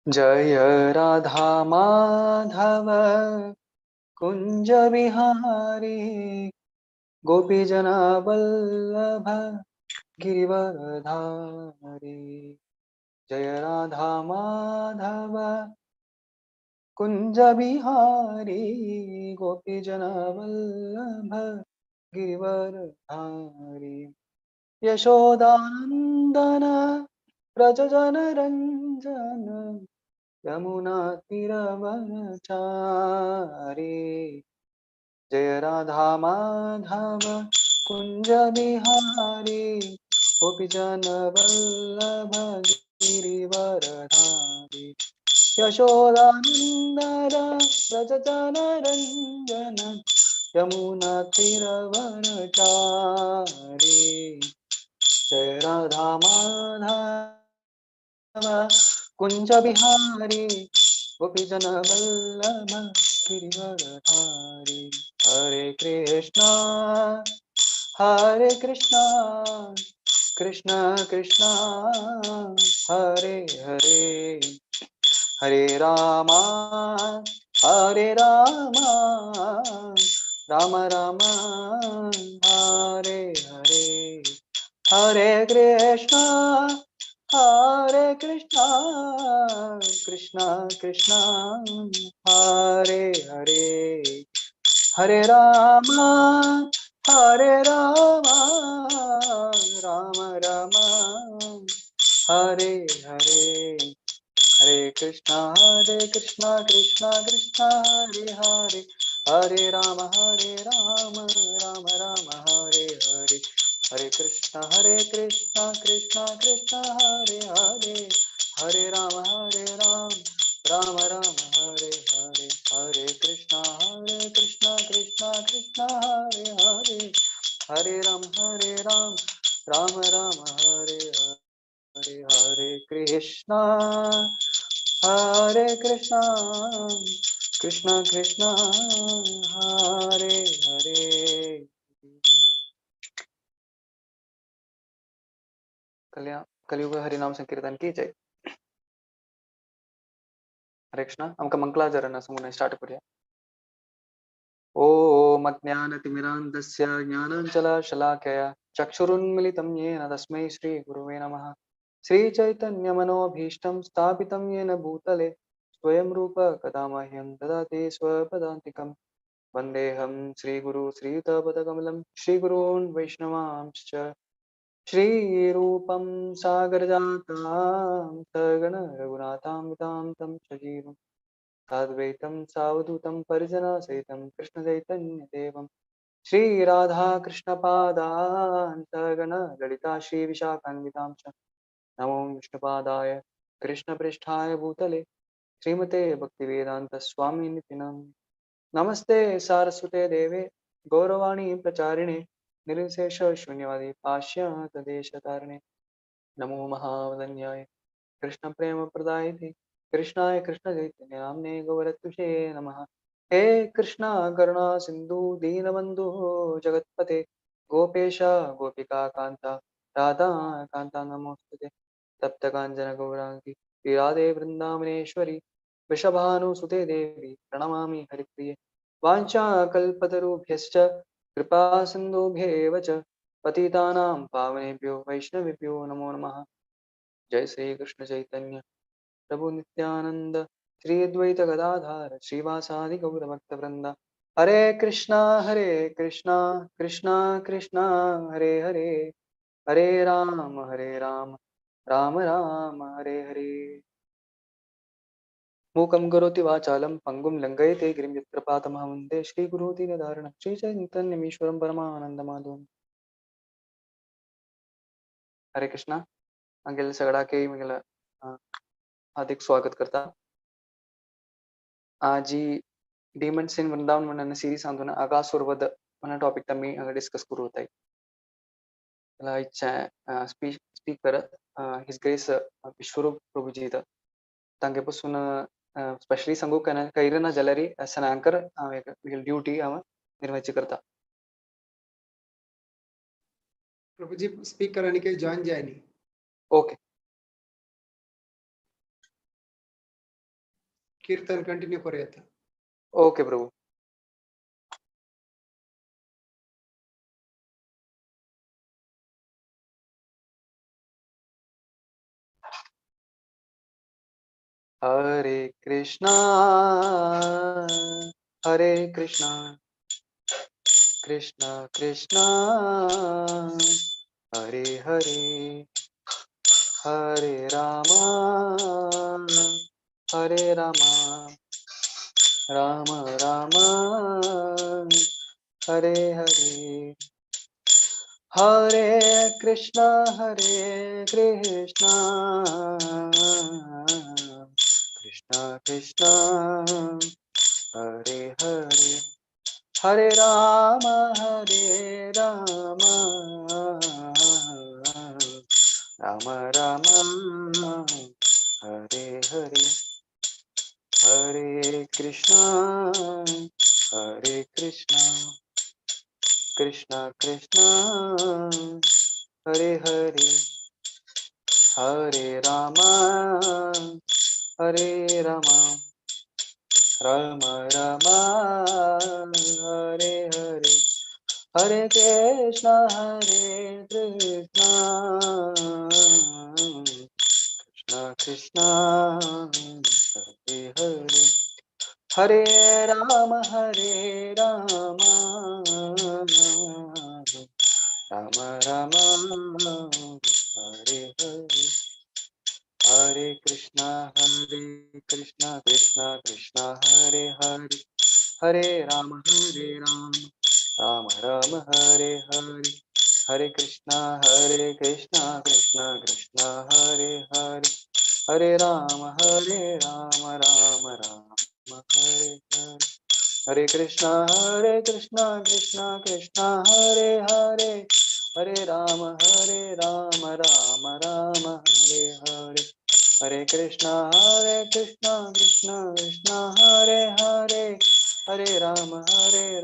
जय राधा माधव कुंज बिहारी गोपीजन वल्लभ गिरिवरधारी। जय राधा माधव कुंज बिहारी गोपीजन वल्लभ गिरिवरधारी। यशोदानंदन व्रज जन रंजन यमुना तीरवनचारी। जय राधा माधव कुंज बिहारी गोपीजन वल्लभ गिरिवरधारी। यशोदानंदन व्रज जन रंजन यमुना तीरवनचारी। जय राधा माधव कुंज बिहारी गोपीजन वल्लभ गिरिवरधारी। हरे कृष्णा कृष्णा कृष्णा हरे हरे, हरे रामा राम राम हरे हरे। हरे कृष्णा कृष्णा कृष्णा हरे हरे, हरे रामा राम राम हरे हरे। हरे कृष्णा कृष्णा कृष्णा हरे हरे, हरे राम राम राम हरे हरे। हरे कृष्णा कृष्णा कृष्णा हरे हरे, हरे राम राम राम हरे हरे। हरे कृष्णा कृष्णा कृष्णा हरे हरे, हरे राम राम राम हरे हरे। हरे कृष्णा कृष्णा कृष्णा हरे हरे। कलियुग हरिनाम संकीर्तन की जय। हरे कृष्णा। आमकां मंगलाचरण सांगून स्टार्ट करूया। ओम अज्ञानतिमिरान्धस्य ज्ञानाञ्जनशलाकया चक्षुरुन्मिलितं येन तस्मै श्री गुरुवे नमः। श्री चैतन्यमनोभीष्टं स्थापितं येन भूतले स्वयं रूप कदा मह्यं ददाति स्वपदान्तिकं। वन्देऽहं श्रीगुरु श्रीयुतपदकमलं श्रीगुरून् वैष्णवांश्च। श्रीरूपं सागरजातां सगण रघुनाथां तां तं सजीवं साद्वैतं सावधूतं परिजनसहितं कृष्णचैतन्यदेवं। श्रीराधाकृष्णपादान् सगण ललिता श्रीविशाखान्वितां च। नमो विष्णुपादाय कृष्णपृष्ठाय भूतले श्रीमते भक्तिवेदान्तस्वामिनिति नामिने। नमस्ते सारस्वते देवे गौरवाणी प्रचारिणे निर्विशेष शून्यवादी पाश्चात्यदेशतारिणे। नमो महावदन्याय कृष्ण प्रेम प्रदायते कृष्णाय कृष्ण चैतन्य नाम्ने गौरतुषे नमः। हे कृष्णा करुणा सिंधु दीनबंधु जगत्पते गोपेश गोपिका कांता राधा कांता नमोस्तुते। तप्त कांचन गौरांगी राधे वृंदावनेश्वरी वृषभानुसुते देवी प्रणमामि हरिप्रिये। वाञ्छा कल्पतरुभ्यश्च कृपा सिन्धुभ्येव च पतितानां पावनेभ्यो वैष्णवेभ्यो नमो नमः। जय श्री कृष्ण चैतन्य प्रभु नित्यानंद श्री अद्वैत गदाधार श्रीवासादि गौरभक्तवृंद। हरे कृष्णा कृष्णा कृष्णा हरे हरे, हरे राम राम राम हरे हरे। मूकं करोति वाचालं पंगुं लंघयते गिरिं यत्कृपातमहं वन्दे श्रीगुरुं दीनदारुणं श्रीचैतन्यमीश्वरं परमानंदमाधवं। हरे कृष्णा। अंगेल सगळ्याके मंगेला हार्दिक स्वागत करता। आज डीमन्स इन वृंदावन म्हणून सिरीज आंदोलन अघासुर वध म्हणून टॉपिक आमी हांगा डिस्कस करू होताय। इच्छा speaker his grace Vishwarup Prabhuji तांगे पासून स्पेशली सांगू केन्ना कैर ना जाल्यार एज एन अँकर हांव एक ड्युटी हांव निर्वहची करता। प्रभुजी स्पीकर आनी काही जॉईन जायनी। ओके। कीर्तन कंटिन्यू करूया. ओके प्रभू. हरे कृष्णा हरे कृष्णा कृष्णा कृष्णा हरे हरे, हरे रामा हरे रामा राम राम हरे हरे, हरे कृष्णा हरे कृष्णा कृष्णा कृष्णा हरे हरे, हरे राम हरे राम राम राम हरे हरे, हरे कृष्णा हरे कृष्णा कृष्णा कृष्णा हरे हरे, हरे राम हरे राम राम राम हरे हरे, हरे कृष्णा हरे कृष्णा कृष्णा कृष्णा हरे हरे, हरे राम हरे राम राम राम हरे हरे, हरे कृष्णा कृष्णा कृष्णा हरे हरे, हरे राम राम राम हरे हरे, हरे कृष्णा कृष्णा कृष्णा हरे हरे, हरे राम राम राम हरे हरे, हरे कृष्णा कृष्णा कृष्णा हरे हरे, हरे राम राम राम हरे हरे, हरे कृष्णा कृष्णा कृष्णा हरे हरे, हरे राम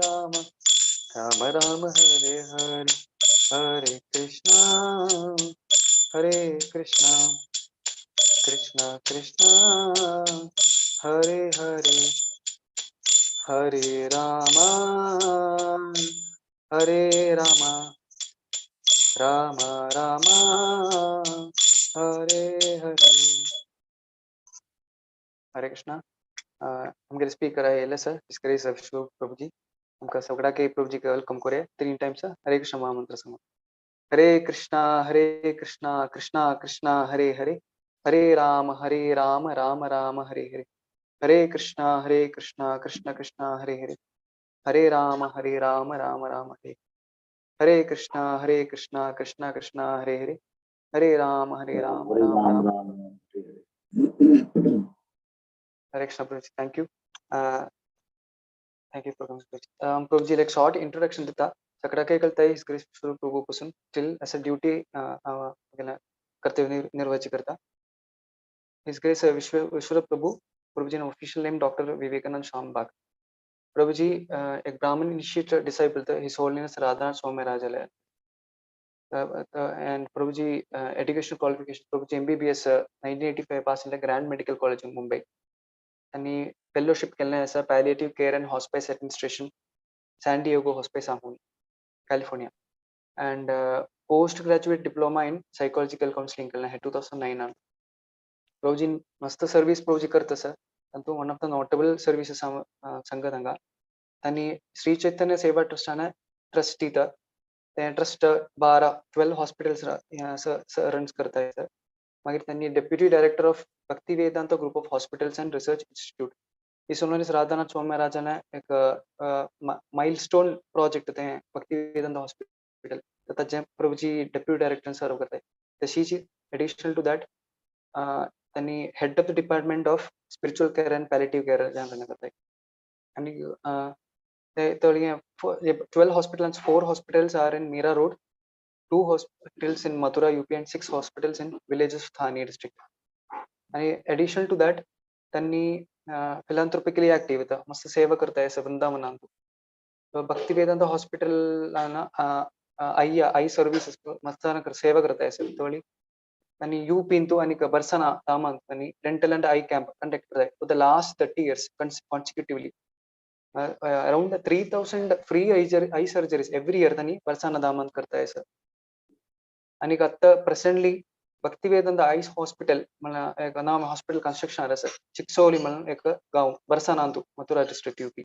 राम राम हरे हरे, हरे कृष्णा कृष्णा कृष्णा हरे हरे, हरे राम राम राम हरे हरे. हरे कृष्णा. आमगे स्पीकर आयले सर डिस्करेज विश्व प्रभुजी. आमकां सगळ्याक प्रभुजी welcome करूया 3 टाइम्स हरे कृष्ण महामंत्र सांगून. हरे कृष्णा कृष्णा कृष्णा हरे हरे, हरे राम राम राम हरे हरे, हरे कृष्णा कृष्ण कृष्णा हरे हरे, हरे राम राम राम हरे, हरे कृष्णा कृष्णा कृष्णा हरे हरे, हरे राम राम राम. हरे Krishna Prabhuji, thank you. Thank you for coming Prabhuji. Prabhuji like short introduction दिता सगळ्या काही कळता his grace प्रभू पासून टिल अस ड्युटी कर्तव्य निर्वहन करता. His grace विश्व Prabhu Prabhuji official name doctor Vivekanand Shyambag. Prabhuji एक ब्राह्मण इनिशिएट डिसाइपल थे his holiness Radhanath Swami Maharaj and Prabhuji education qualification Prabhuji MBBS 1985 pass in the Grand Medical College in Mumbai. आणि fellowship केल्लें आसा palliative care and hospice administration San Diego hospice आहून California and post graduate diploma in psychological counselling केल्लें आहे 2009. प्रभुजी मस्त service प्रभुजी करता sir. तातूंत one of the notable services सांगत हांगा तांणी श्री चैतन्य सेवा ट्रस्टान ट्रस्टी ते ट्रस्ट 12 हॉस्पिटल्स रन करता सर. मागीर त्यांनी deputy director of Bhakti Vedanta group of hospitals and research institute. His holiness Radhanath Swami महाराजान एक माइलस्टोन प्रोजेक्ट ते भक्ती वेदांत हॉस्पिटल ताजें प्रभुजी डेप्युटी डायरेक्टर सर्व करताय. तशीच एडिशनल टू that त्यांनी head of the department of spiritual care and palliative care करताय. आनी ते 12 hospitals, 4 hospitals are in Mira Road, 2 hospitals in Mathura, UP, and 6 hospitals in villages of Thane district. आणि additional to that त्यांनी फिलांथ्रोपिकली active होता, मस्त सेवा करताय असं वृंदावनांत. भक्ती वेदांत हॉस्पिटल I services मस्त सेवा करताय असं. थोडी आणि यूपी इंतू आणि बरसाना दामान आणि dental and eye camp conduct करताय for the last 30 years consecutively. Around 3000 free eye surgeries every year त्यांनी बरसाना दामान करताय सर. आणि आता प्रेझेंटली भक्तिवेदांत आईस हॉस्पिटल मला एक नाम हॉस्पिटल कन्स्ट्रक्शन आलं सर, चिकसोली म्हणून एक गाव बरसाना अंतू मथुरा डिस्ट्रिक्ट यूपी.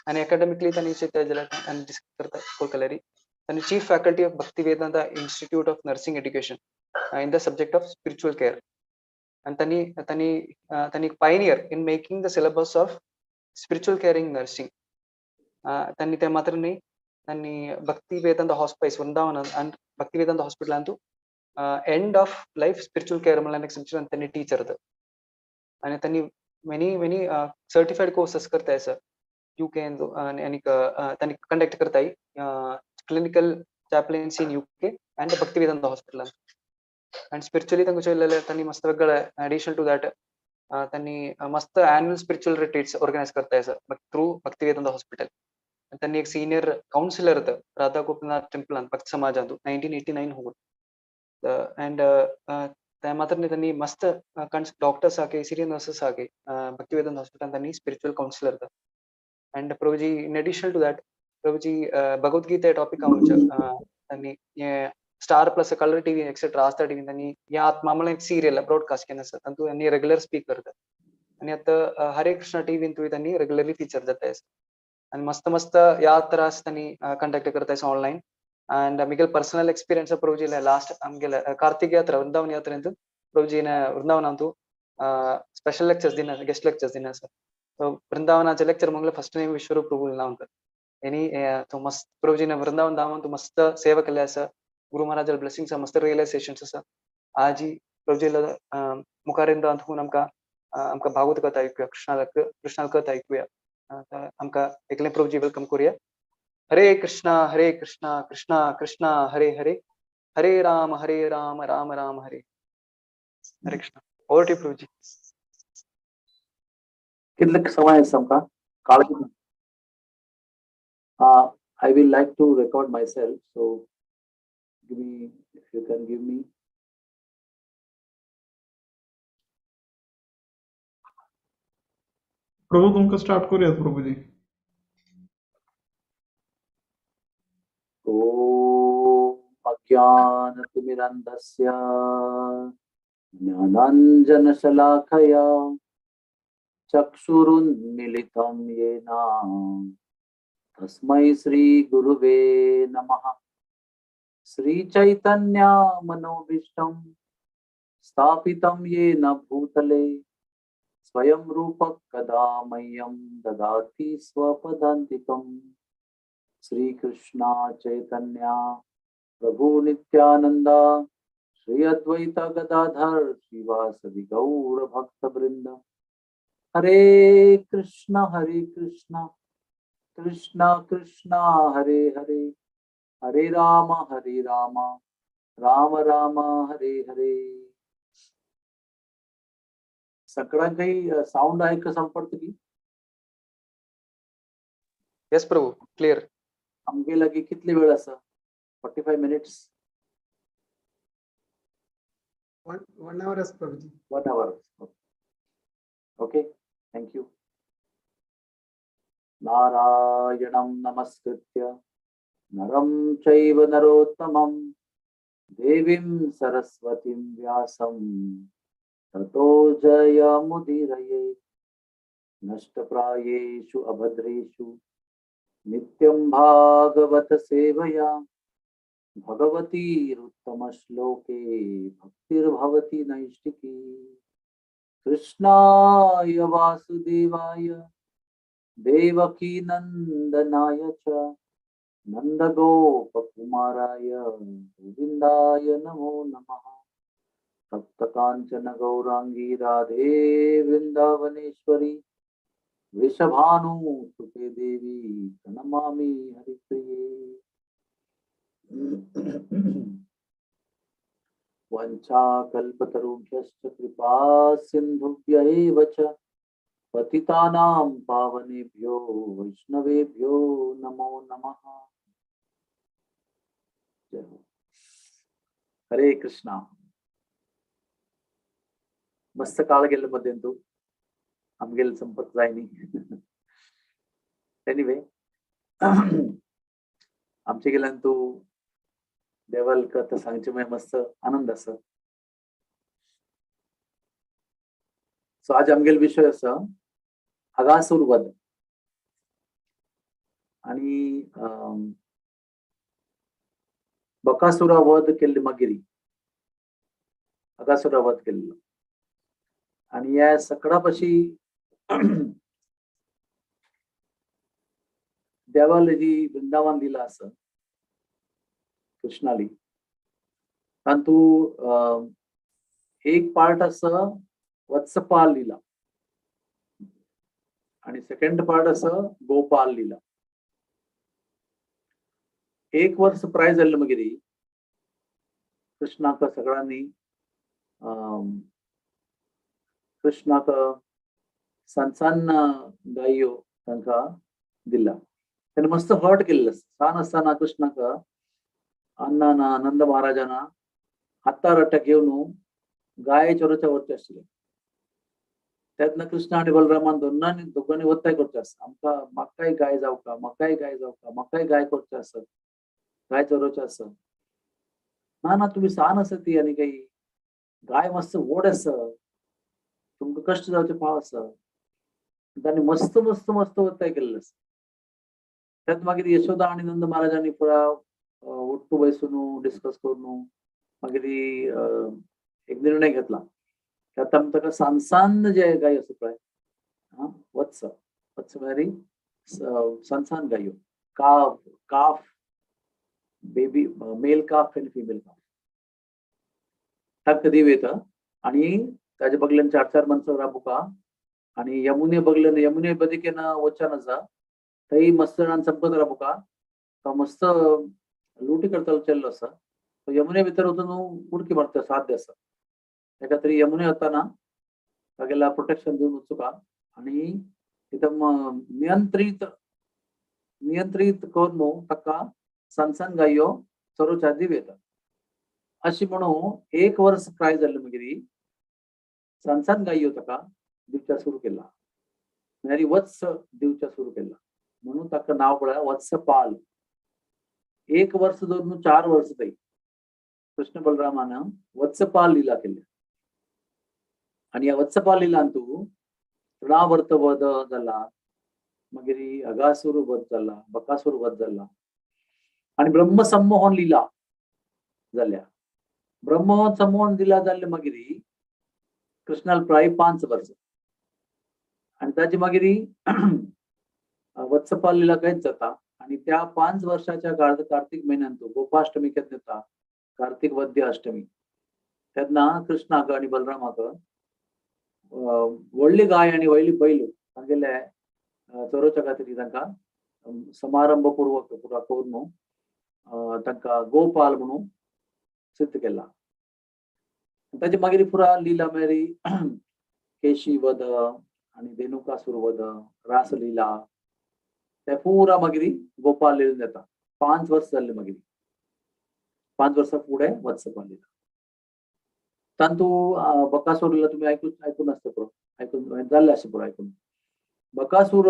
आणि अकॅडमिकली त्यांनी करता कोलकलरी त्यांनी chief faculty of Bhaktivedanta institute of nursing education in the subject of spiritual care. आणि त्यांनी त्यांनी त्यांनी pioneer in making the syllabus of spiritual caring nursing. त्यांनी त्या मात्र नाही त्यांनी Bhakti Vedanta hospice Vrindavan and Bhakti Vedanta hospital अंतू end of life spiritual care म्हणून एक सब्जेक्ट त्यांनी टीचर. आणि त्यांनी मेनी मेनी सर्टिफाईड कोर्सेस करताय सर UK आणि त्यांनी कंडक्ट करताय clinical chaplaincy in UK and Bhaktivedanta hospital. And spiritually तांकां त्यांनी मस्त वेगळे ॲडिशनल टू that त्यांनी मस्त अॅन्युअल स्पिरिच्युअल रिट्रीट्स ऑर्गनाइज करताय सर थ्रू भक्तिवेदांत हॉस्पिटल. त्यांनी एक senior councillor Radha Gopinath temple भक्त समाजांतू 1989 होऊन. अँड त्या मात्र त्यांनी मस्त डॉक्टर्स आके सिनियर नर्सेस आके भक्तिवेदांत हॉस्पिटल त्यांनी spiritual counsellor. And Prabhuji in addition to that Prabhuji Bhagavad Gita topic त्यांनी star plus colour TV etcetera Aastha TV त्यांनी या आत्मा म्हणून एक सिरियल ब्रॉडकास्ट केलं सर, तांतू त्यांनी रेग्युलर स्पीकर. आणि आता हरे कृष्णा टीव्ही त्यांनी रेग्युलरली फीचर जात. आणि मस्त मस्त यात्रास त्यांनी कंडक्ट करताय ऑनलाईन. अँड आमगेले पर्सनल एक्सपिरियन्स प्रभुजीला लास्ट आमगेले कार्तिक यात्रा वृंदावन यात्रे प्रभुजीನ वृंदावनांतू स्पेशल लेक्चर्स ದಿನ ಗೆಸ್ಟ್ ಲೆಕ್ಚರ್ಸ್ ದಿನ ಸರ್. ಸೊ वृंदावनाचे लेक्चर मंगले फर्स्ट टाइम विश्वरूप प्रभू नाव यांनी तो मस्त प्रभुजीने वृंदावन धामान तो मस्त सेवा केल्या असं, गुरु महाराज ब्लेसिंग्स मस्त रिअलायझेशन आसा. आजी प्रभुजीला मुखारिंद अंतून आमकां आमकां भागवत कथा ऐकूया, कृष्णाला कृष्णाला कथा ऐकूया. आमकां एकले प्रभुजी welcome करूया. हरे कृष्णा कृष्णा कृष्णा हरे हरे, हरे Ram Ram Ram Hare Hare. Krishna. Over to Prabhuji. कितले समय आसा आमकां काळ? I will like to record myself, so give me, if you can give me. Prabhu तुमकां स्टार्ट करूयात प्रभूजी. ॐ अज्ञानतिमिरान्धस्य ज्ञानाञ्जनशलाकया चक्षुरुन्मीलितं येन तस्मै श्री गुरुवे नमः. श्री चैतन्य मनोभीष्टं स्थापितं येन भूतले स्वयं रूपः कदा मह्यं ददाति स्वपदान्तिकं. श्री कृष्ण चैतन्य प्रभु नित्यानंद श्री अद्वैत गदाधर श्रीवासदि गौर भक्त वृंद. हरे कृष्ण कृष्ण कृष्ण हरे हरे, हरे राम राम राम हरे हरे. सगळ्यांकाही साऊंड आहे का संपर्क की? येस प्रभू, क्लिअर. आमगे लागी कितले वेळ आसा? 45 minutes. One hour आसा प्रभुजी. 1 hour. Okay, thank you. नारायणं नमस्कृत्य नरं चैव नरोत्तमं देवीं सरस्वतीं व्यासं ततो जयमुदीरये. नष्टप्रायेषु अभद्रेषु नित्यं भागवत सेवया भगवतीरुत्तमश्लोके भक्तिर्भवति नैष्टिकी. कृष्णाय वासुदेवाय देवकीनंदनाय च नंदगोपकुमाराय गोविंदाय नमो नमः. तप्त कांचन गौरांगी राधे वृंदावनेश्वरी वृषभानुसुते देवी प्रणमामि हरिप्रिये. वञ्चाकल्पतरुभ्यश्च कृपा सिन्धुभ्य एव च पतितानां पावनेभ्यो वैष्णवेभ्यो नमो नमः. जय हो. हरे कृष्णा. मस्त काळ गेल्लो मध्यंतू तूं आमगेले संपर्क जाय न्ही. एनिवे, आमचे गेल्यान तूं देवाल कथा सांगचे मागीर मस्त आनंद आसा. सो आज आमगेलो विशय आसा अगासूर वध. आणि बकासुरा वध केल्ले मागीर अगासुरा वध केल्लो आणि ह्या सकळा पशी देवाले जी वृंदावन दिला आसा कृष्णाली, तांतू एक पार्ट आसा वत्सपाल लीला आणि सेकंड पार्ट आसा गोपाल लीला. एक वर्ष प्राय जाल्लें मागीर कृष्णाक सगळ्यांनी कृष्णाक सान गायो तांकां दिला. तेन्ना मस्त हर्ट केल्लें आसा. सान आसतना कृष्णाक अण्णाना नंद महाराजाना हातार अट्टा घेवन गाय चोरोच्या वचचें आशिल्लें. तेन्ना कृष्ण आनी बलरामान दोनांनी दोगांनी ಒತ್ತಾಯ करचें आसा, आमकां म्हाकाय गाय जावका, म्हाकाय गाय जावका, म्हाकाय गाय करचें आसा, गाय चरोवचें आसा. ना ना, तुमी सान आसा ती आनी काही गाय मस्त व्हड आसा, तुमकां कश्ट जावचे पाव आसा. तांणी मस्त मस्त मस्त ಒತ್ತಾಯ केल्लें आसा. तेन्ना मागीर यशोदा आनी नंद महाराजांनी पुरा ಒಟ್ಟು बसून डिस्कस करून मागीर एक निर्णय घेतला की आतां आमी ताका सान सान जे गाय आसा पळय, वत्स वत्स म्हळ्यार सान सान गायो, calf calf baby, male calf आनी फिमेल काफ, तांकां दिव येता. आनी ताजे बगल्यान चार चार माणसां राबुका आनी यमुने बगल्यान यमुने बदिकेन वचन आसा, थंय मस्त जाणान संपत राबुका. तो मस्त लुटी करतालो चेल्लो आसा, तो यमुने भितर वचून उडकी मारता साध्य आसा. ताका तरी यमुने वतना तागेला प्रोटेक्शन दिवन वचुका आनी एकदम नियंत्रीत नियंत्रीत करून ताका सान सान गायो चरोवच्या दिव येता. अशी म्हणून एक वर्स प्राय जाल्लें मागीर सान सान गायो ताका दिवच्या सुरू केला, म्हळ्यार वत्स दिवच्या सुरू केला. म्हणून ताका नांव पळय वत्सपाल. एक वर्स धरून 4 वर्स थंय कृष्ण बलरामान वत्सपाल लीला केल्या. आनी ह्या वत्सपाल लिलान तूं तृणावर्त वध जाला, मागीर अगासूर वध जाला, बकासूर वध जाला आनी ब्रह्मसंमोहन लीला जाल्या. ब्रह्मसंमोहन लीला जाल्ले मागीर कृष्णाल प्राय 5 वर्स आनी ताजे मागीर वत्सपाल लीला कांयच जाता. आनी त्या 5 वर्साच्या काळांत कार्तीक म्हयन्यांत गोपाष्टमी केन्ना येता, कार्तीक वद्य अष्टमी, तेन्ना कृष्णाक आनी बलरामाक व्हडली गाय आनी व्हडली बैल तांगेले चरोवच्या खातीर तांकां समारंभपूर्वक पुरा करून तांकां गोपाल म्हणून सिद्ध केला. ताजे मागीर पुरा लीला म्हळ्यार केशी वध आनी धेनुकासूर वध, रासलीला, ते पुरा मागीर गोपाल लीला जाता. 5 वर्स जाल्ले मागीर 5 वर्सां फुडें वत्सपाल लीला. तांतू बकासूर लीला तुमी आयकून आसता पुरो, आयकून जाल्लें आसता पुरो आयकून. बकासूर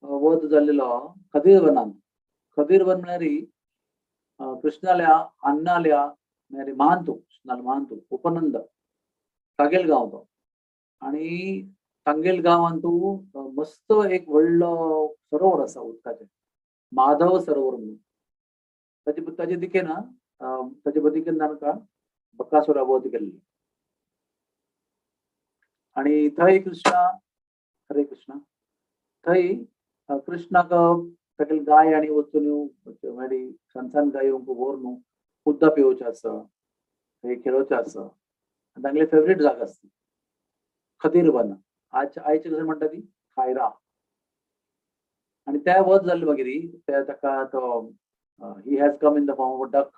वध जाल्लेलो खदीरवनान. खदीरवन म्हळ्यार कृष्णाल्या अन्नाल्या म्हळ्यार महांतू, कृष्णाल्या महांतू उपनंद तागेल गांव तो. आनी तांगेल गांवांतू मस्त एक व्हडलो सरोवर आसा उदकाचें, माधव सरोवर म्हणून. ताजे दिकेन ताजे बदिकेन तांकां बकासुरा वध केल्ली. आनी थंय कृष्णा, हरे कृष्णा, थंय कृष्णाक तागेले गाय आनी वचून म्हळ्यार सान सान गायो व्हरून उदक पिवोवचें आसा, थंय खेळोवचें आसा. आनी तांगेली फेवरेट जागा आसता खदीरवन. आज आयचे कशें म्हणटा ती खायरा. आनी त्या वध जाल्ले मागीर त्या ताका तो he has come in the form of duck,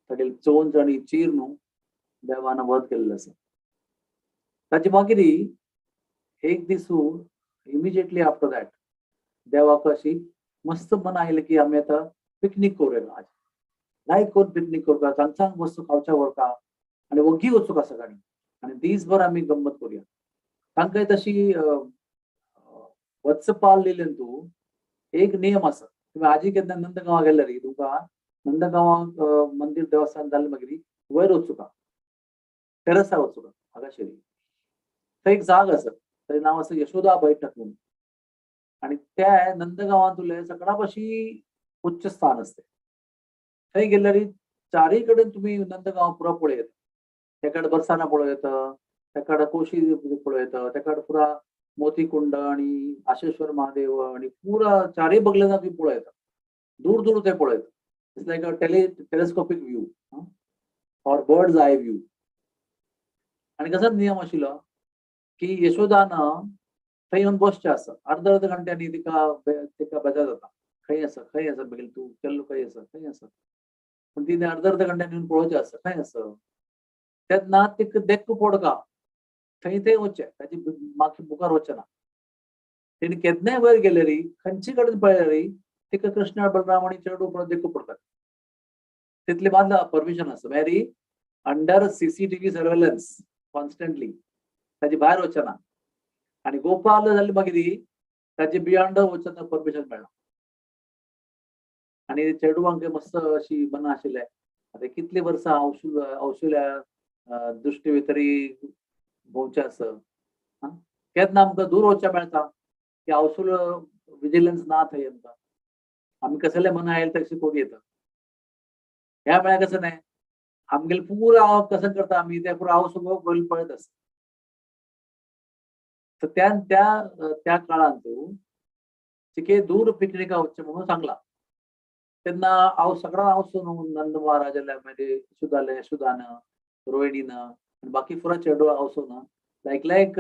तागेली चोंच आनी चीर न्हू देवान वध केल्लो आसा. ताजे मागीर एक दीस इमिजिएटली आफ्टर that देवाक अशी मस्त मन आयलें की आमी आतां पिकनीक करूया, आज लायक करून पिकनीक करता, चांग चांग वस्तू खावच्या व्हरता आनी वग्गी वचूंक आसा सकाळीं. आणि दीसभर आमी गंमत करूया. तांकां तशी वत्सपाल लिलेन तूं एक नियम आसा. तुमी आजी केन्ना नंदगांवा गेल्यार तुमकां नंदगांवाक मंदीर देवस्थान जालें मागीर वयर वचुका, टेरसार वचुका आगाशेरी, थंय एक जाग आसा, थंय नांव आसा यशोदा बैठक म्हणून. आणि त्या नंदगांवांतुले सगळ्या पाशी उच्च स्थान असते. थंय गेल्यार चारय कडेन तुमी नंदगांव पुरा पळयता. तेकडे बरसाना पळयता, तेकडे कोशी पळयता, तेकडे पुरा मोतीकुंड आणि आशेश्वर महादेव आणि पुरा चारय बगलेन तुमी पळयता, दूर दूर ते पळयता. It's like a telescopic view or bird's eye view. आणि कसा नियम आशिल्लो की यशोदान थंय येवन बसचें आसा, अर्द अर्द घंट्यांनी तिका तिका बेजार जाता, खंय आसा खंय आसा बेगीन तूं केल्लो खंय आसा खंय आसा, पूण तिणें अर्द अर्द घंट्यांनी येवन पळोवचें आसा खंय आसा. तेन्ना तिका देख पडका थंय थंय वचचें, ताची मागीर मुखार वचचें ना. तिणें केन्नाय वयर गेल्यार खंयचे कडेन पळयल्यार तिका कृष्ण बलराम आनी चेडू परत देखू पडटा. तितले बांदला परमिशन आसा, Mary under CCTV surveillance constantly, ताजी भायर वचना. आणि गोपाल जाले मागीर ताजे बियॉन्ड वचना परमिशन मेळना. आणि चेडवांक मस्त अशी मना आशिल्लें, आतां कितली वर्सां अवशुल्या दृश्टी तरी भोंवचें आसा, केन्ना आमकां दूर वचचें मेळटा की अवसूल विजिलन्स ना थंय आमकां, आमी कसले मना आयले तशें करूं येता. ह्या वेळार कसं न्हय, आमगेले पुरा हांव कसं करता आमी ते पुरा हांव सगळो बैल पळयत आसा. तर त्या त्या त्या काळांत चिके दूर पिकनिका वचचें म्हणून सांगला. तेन्ना हांव सगळो हांव न्हू नंद महाराजाले मागीर यशोदाले, यशोदान, रोहिणीन आनी बाकी पुरा चेडो हांव न्हू लायक लायक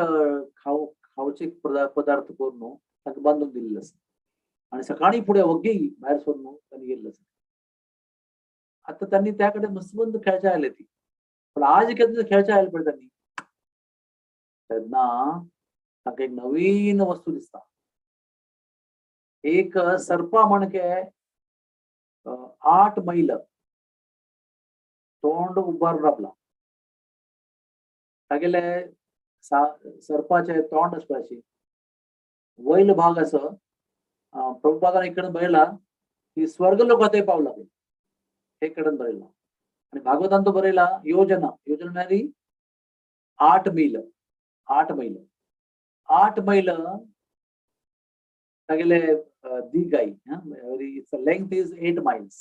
खाव खावचे पदार्थ करून न्हू तांकां बांदून दिल्ले आसा. आनी सकाळीं फुडें वग्गी भायर सरून न्हू तांणी गेल्ले आसा. आता त्यांनी त्याकडे मस्त खेळच्या आले ती, पण आज केन्ना खेळच्या आयले पळय त्यांनी, तेन्ना तांकां एक नवीन वस्तू दिसता. एक सर्पा म्हणके 8 मैल तोंड उबार राबला, तागेले सर्पाचे तोंड आसपाची वयल भाग आसा. प्रभुपादान एक कडेन बरयला की स्वर्ग लोकांत पावला, एक कडेन बरयला. आणि भागवतान तो बरयला योजना, योजना म्हळ्यार 8 मैल, 8 मैल, 8 मैल तागेले दिगाई, it's length is 8 miles.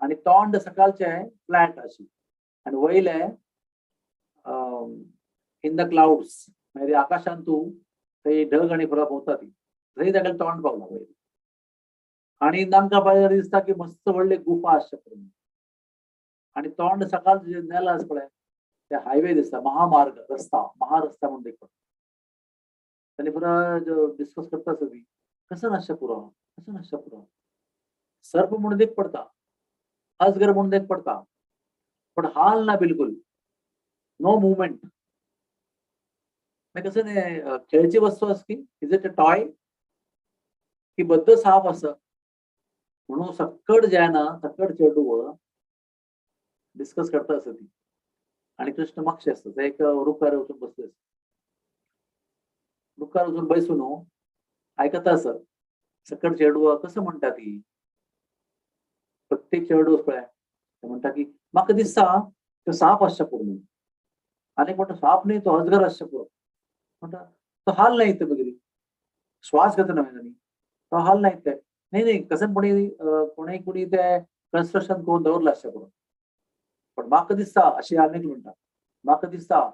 आणि तोंड सकाळचे फ्लॅट अशी आणि वयले इन the clouds, म्हणजे आकाशांत तूं थंय ढग आणि फुलां भोंवता ती, थंय तागेलें तोंड पावला वयर. आणि तांकां पळयल्यार दिसता की मस्त व्हडली गुफा आसच्या पळय. आणि तोंड सकाळ नेला आसा पळय ते हायवे दिसता, महामार्ग रस्ता, महारस्ता म्हणून देखता. तांणी पुरा डिस्कस करता आसा ती कसं नासच्या पुरो, कसं नासच्या पुरो, सर्प म्हणून देख पडता, अजगर म्हणून देख पडता, पण हाल ना, बिलकुल नो मुवमेंट. मागीर कसं न्ही खेळची वस्तू आसा की is it a toy की बद्द साप आसा म्हणून सक्कड जे ना सक्कड चेडू डिस्कस करता आसा ती. आणि कृष्ण मागशे आसता, ते एक रुखार वचून बसले आसा, रुखार वचून बैसून आयकता आसा सकट चेडू कसं म्हणटा ती. प्रत्येक चेडू पळय ते म्हणटा की म्हाका दिसता तो साप आसच्या पुरो म्हणून. आनी म्हणटा साप न्ही तो अजगर आसच्या पुरो, म्हणटा तो हाल नाही ते बगरी श्वास घेता नव्हे तांणी, तो हाल नाही ते, नाही नाही कसं कोणी कोणी कोणी ते कन्स्ट्रक्शन करून दवरलं आसच्या पुरो, पण म्हाका दिसता अशें आनीक म्हणटा म्हाका दिसता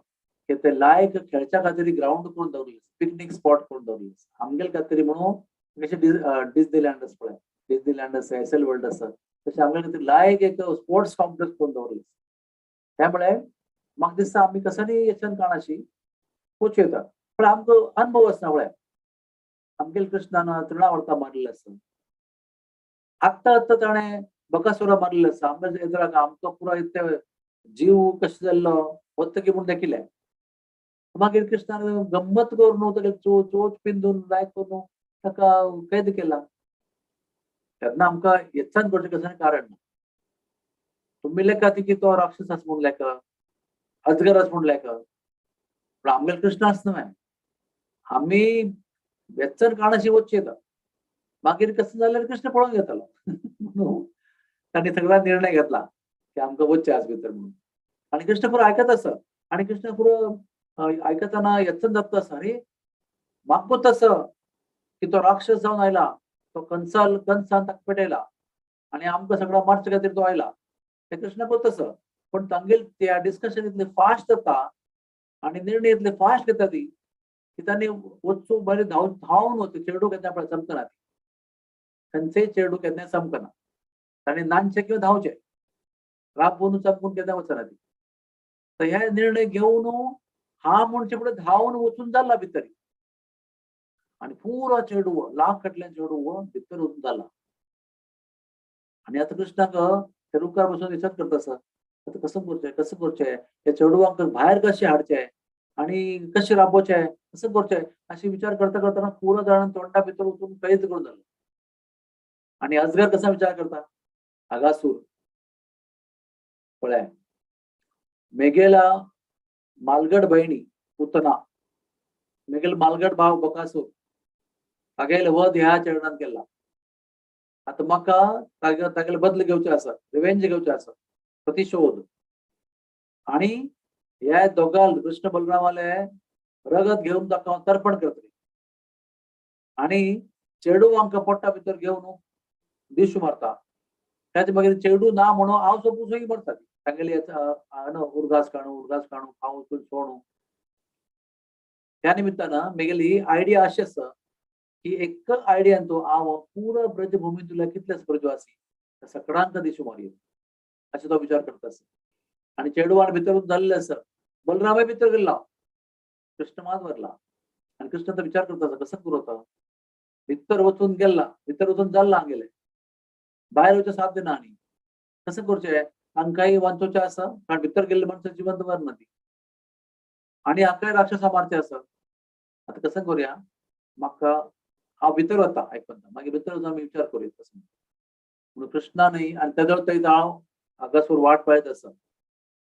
की ते लायक खेळच्या खातीर ग्रावंड करून दवरले, पिकनीक स्पॉट करून दवरले आमगेले खातीर म्हणून कशें डिस्नीलँड आसा पळय, डिस्नीलँड आसा, एस एल वर्ल्ड आसा, तशें आमगेले खातीर लायक एक स्पोर्ट्स कॉम्प्लेक्स करून दवरले. त्यामुळे म्हाका दिसता आमी कसली हेच्यान काणाशी वचूं येता, पण आमकां अनुभव आसना पळय. आमगेले कृष्णान तृणावर्ता मारलेले आसा, आत्तां आत्तां ताणें बकासुरा मारलेले आसा, आमच्या एदराक आमकां पुरो इतले जीव कशें जाल्लो वतकी म्हूण देखिल्लें. मागीर कृष्णान गम्मत करून ताका चोच पिंदून लायक करून ताका कैद केला. तेन्ना आमकां हेच्यान करचें कसलें कारण ना. तुमी लेखा ती की तो राक्षस आसा म्हूण लेखा, अजगर आसा म्हूण लेखा, पण आमगेले कृष्ण आसना न्हय, आमी वेचन काणाशी वचचें येता, मागीर कसं जाल्यार कृष्ण पळोवन घेतलो. म्हणून तांणी सगळा निर्णय घेतला की आमकां वचचें आज भितर म्हणून. आनी कृष्ण पुरो आयकत आसा, आनी कृष्ण पुरो आयकतना यत्न जाता आसा, अरे म्हाका आसा की तो राक्षस जावन आयला, तो कंसाल कंसान ताका पेटयला आनी आमकां सगळा मारचे खातीर तो आयला. ते कृष्ण कोत आसा, पण तांगेल त्या डिस्कशन इतले फास्ट जाता आनी निर्णय इतले फास्ट घेता ती की तांणी वचूं बरें धांवन वचूं, चेडू केन्ना पळय चमकना, खंयचेय चेडू केन्ना चमकना, तांणी नानचें किंवा धांवचें, राबून चमकून केन्ना वचना ती. तर हे निर्णय घेवन हा म्हणचे फुडें धांवन वचून जाला भितर आनी पुरो चेडू लाख कटल्यान चेडू भितर वचून जाला. आनी आतां कृष्णाक ते रुखार बसून विचार करता आसा, आतां कसं करचें कसं करचें, त्या चेडवांक भायर कशें हाडचें आनी कशें राबोवचें कसं करचें अशें विचार करता करतना पुरो जाणान तोंडा भितर वचून कैद करून जालो. आनी अजगर कसा विचार करता, आगासूर पळय मेगेला मालगड बहिणी पुतना, मेगेल मालगड भाव बकासूर तागेले वध ह्या चरणान केला, आतां म्हाका तागेले बदल घेवचे आसा, रिवेंज घेवचे आसा, प्रतिशोध. आनी ह्या दोगाल कृष्ण बलरामाले रगत घेवन ताका हांव तर्पण करतले आनी चेडू आमकां पोटा भितर घेवन दिशू मारता, ताचे मागीर चेडू ना म्हणून हांव सोपूसय मरता, तांगेली उरगास काणू उरगास काणू हांव वचून सोडू. त्या निमित्तान मेगेली आयडिया अशी आसा की एक आयडियान तो हांव पुरो ब्रजभुमींतल्या कितलेच ब्रजवासी सगळ्यांक दिशू मारयो अशें तो विचार करता आसा. आनी चेडवान भितर जाल्लें आसा, बलरामय भितर गेल्ला, कृष्ण मात वरला. आनी कृष्ण तो विचार करता आसा कसं करूं आतां, भितर वचून गेल्ला, भितर वचून जाल्ला हांगेलें, भायर वचूं साध्य ना, आनी कसं करचें, हांकांय वांचोवचें आसा कारण भितर गेल्ले मनशां जिवंत मरना ती, आनी हांकांय राक्षसां मारचें आसा. आतां कसं करुया, म्हाका हांव भितर वता आयकता, मागीर भितर वचून आमी विचार करुया कसं म्हणून कृष्णानय. आनी तेदो थंय हांव आगासूर वाट पळयत आसा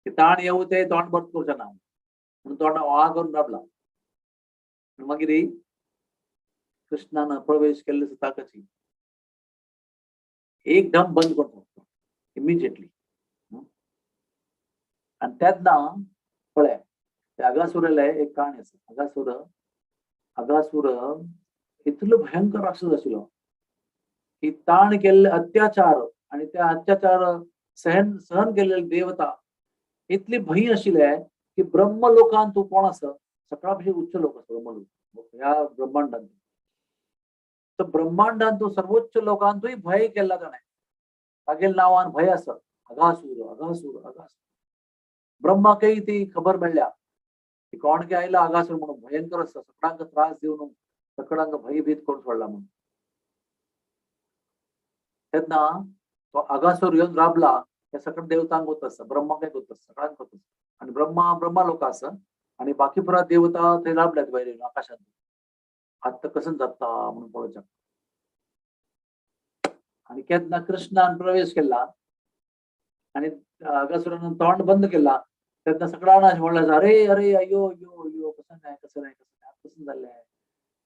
की ताण येवं ते तोंड बंद करचें ना म्हणून तोंड वा करून राबला. मागीर कृष्णान प्रवेश केल्ले आसा ताकाची एकदम बंद करता इमिजिएटली. आनी तेन्ना पळय अगासुराले एक काणी आसा. अगासूर अगासूर इतलो भयंकर राक्षस आशिल्लो की ताण केल्ले अत्याचार आनी त्या अत्याचार सहन सहन केल्ले देवता इतली भंय आशिल्ले की ब्रह्म लोकांत तूं कोण आसा, सगळ्या पेक्षा उच्च लोक आसा ब्रह्मलोक ह्या ब्रह्मांडांत, तर ब्रह्मांडांत तूं सर्वोच्च लोकांतूय भंय केल्ला ताणें, तागेल्या नांवान भंय आसा अगासूर अगासूर अगासूर. ब्रह्माकय ती खबर मेळ्ळ्या की कोण की आयला अगासूर म्हणून भयंकर आसा, सगळ्यांक त्रास दिवन सगळ्यांक भयभीत करून सोडला म्हणून. तेन्ना तो अगासूर येवन राबला हे सगळ्या देवतांक होत आसा, ब्रह्माकय होत आसा, सगळ्यांक होत आसा. आनी ब्रह्मा ब्रह्मा लोक आसा आनी बाकी पुरा देवता थंय राबल्यात वयर येवन आकाशांत. आतां कसं जाता म्हणून पळोवचें. आनी केन्ना कृष्णान प्रवेश केला आनी अगासुरान तोंड बंद केला तेन्ना सगळ्यांना अशें म्हणलें, अरे अरे अयो अयो अयो कसं नाही कसं नाही कसं नाही, कसं जाल्लें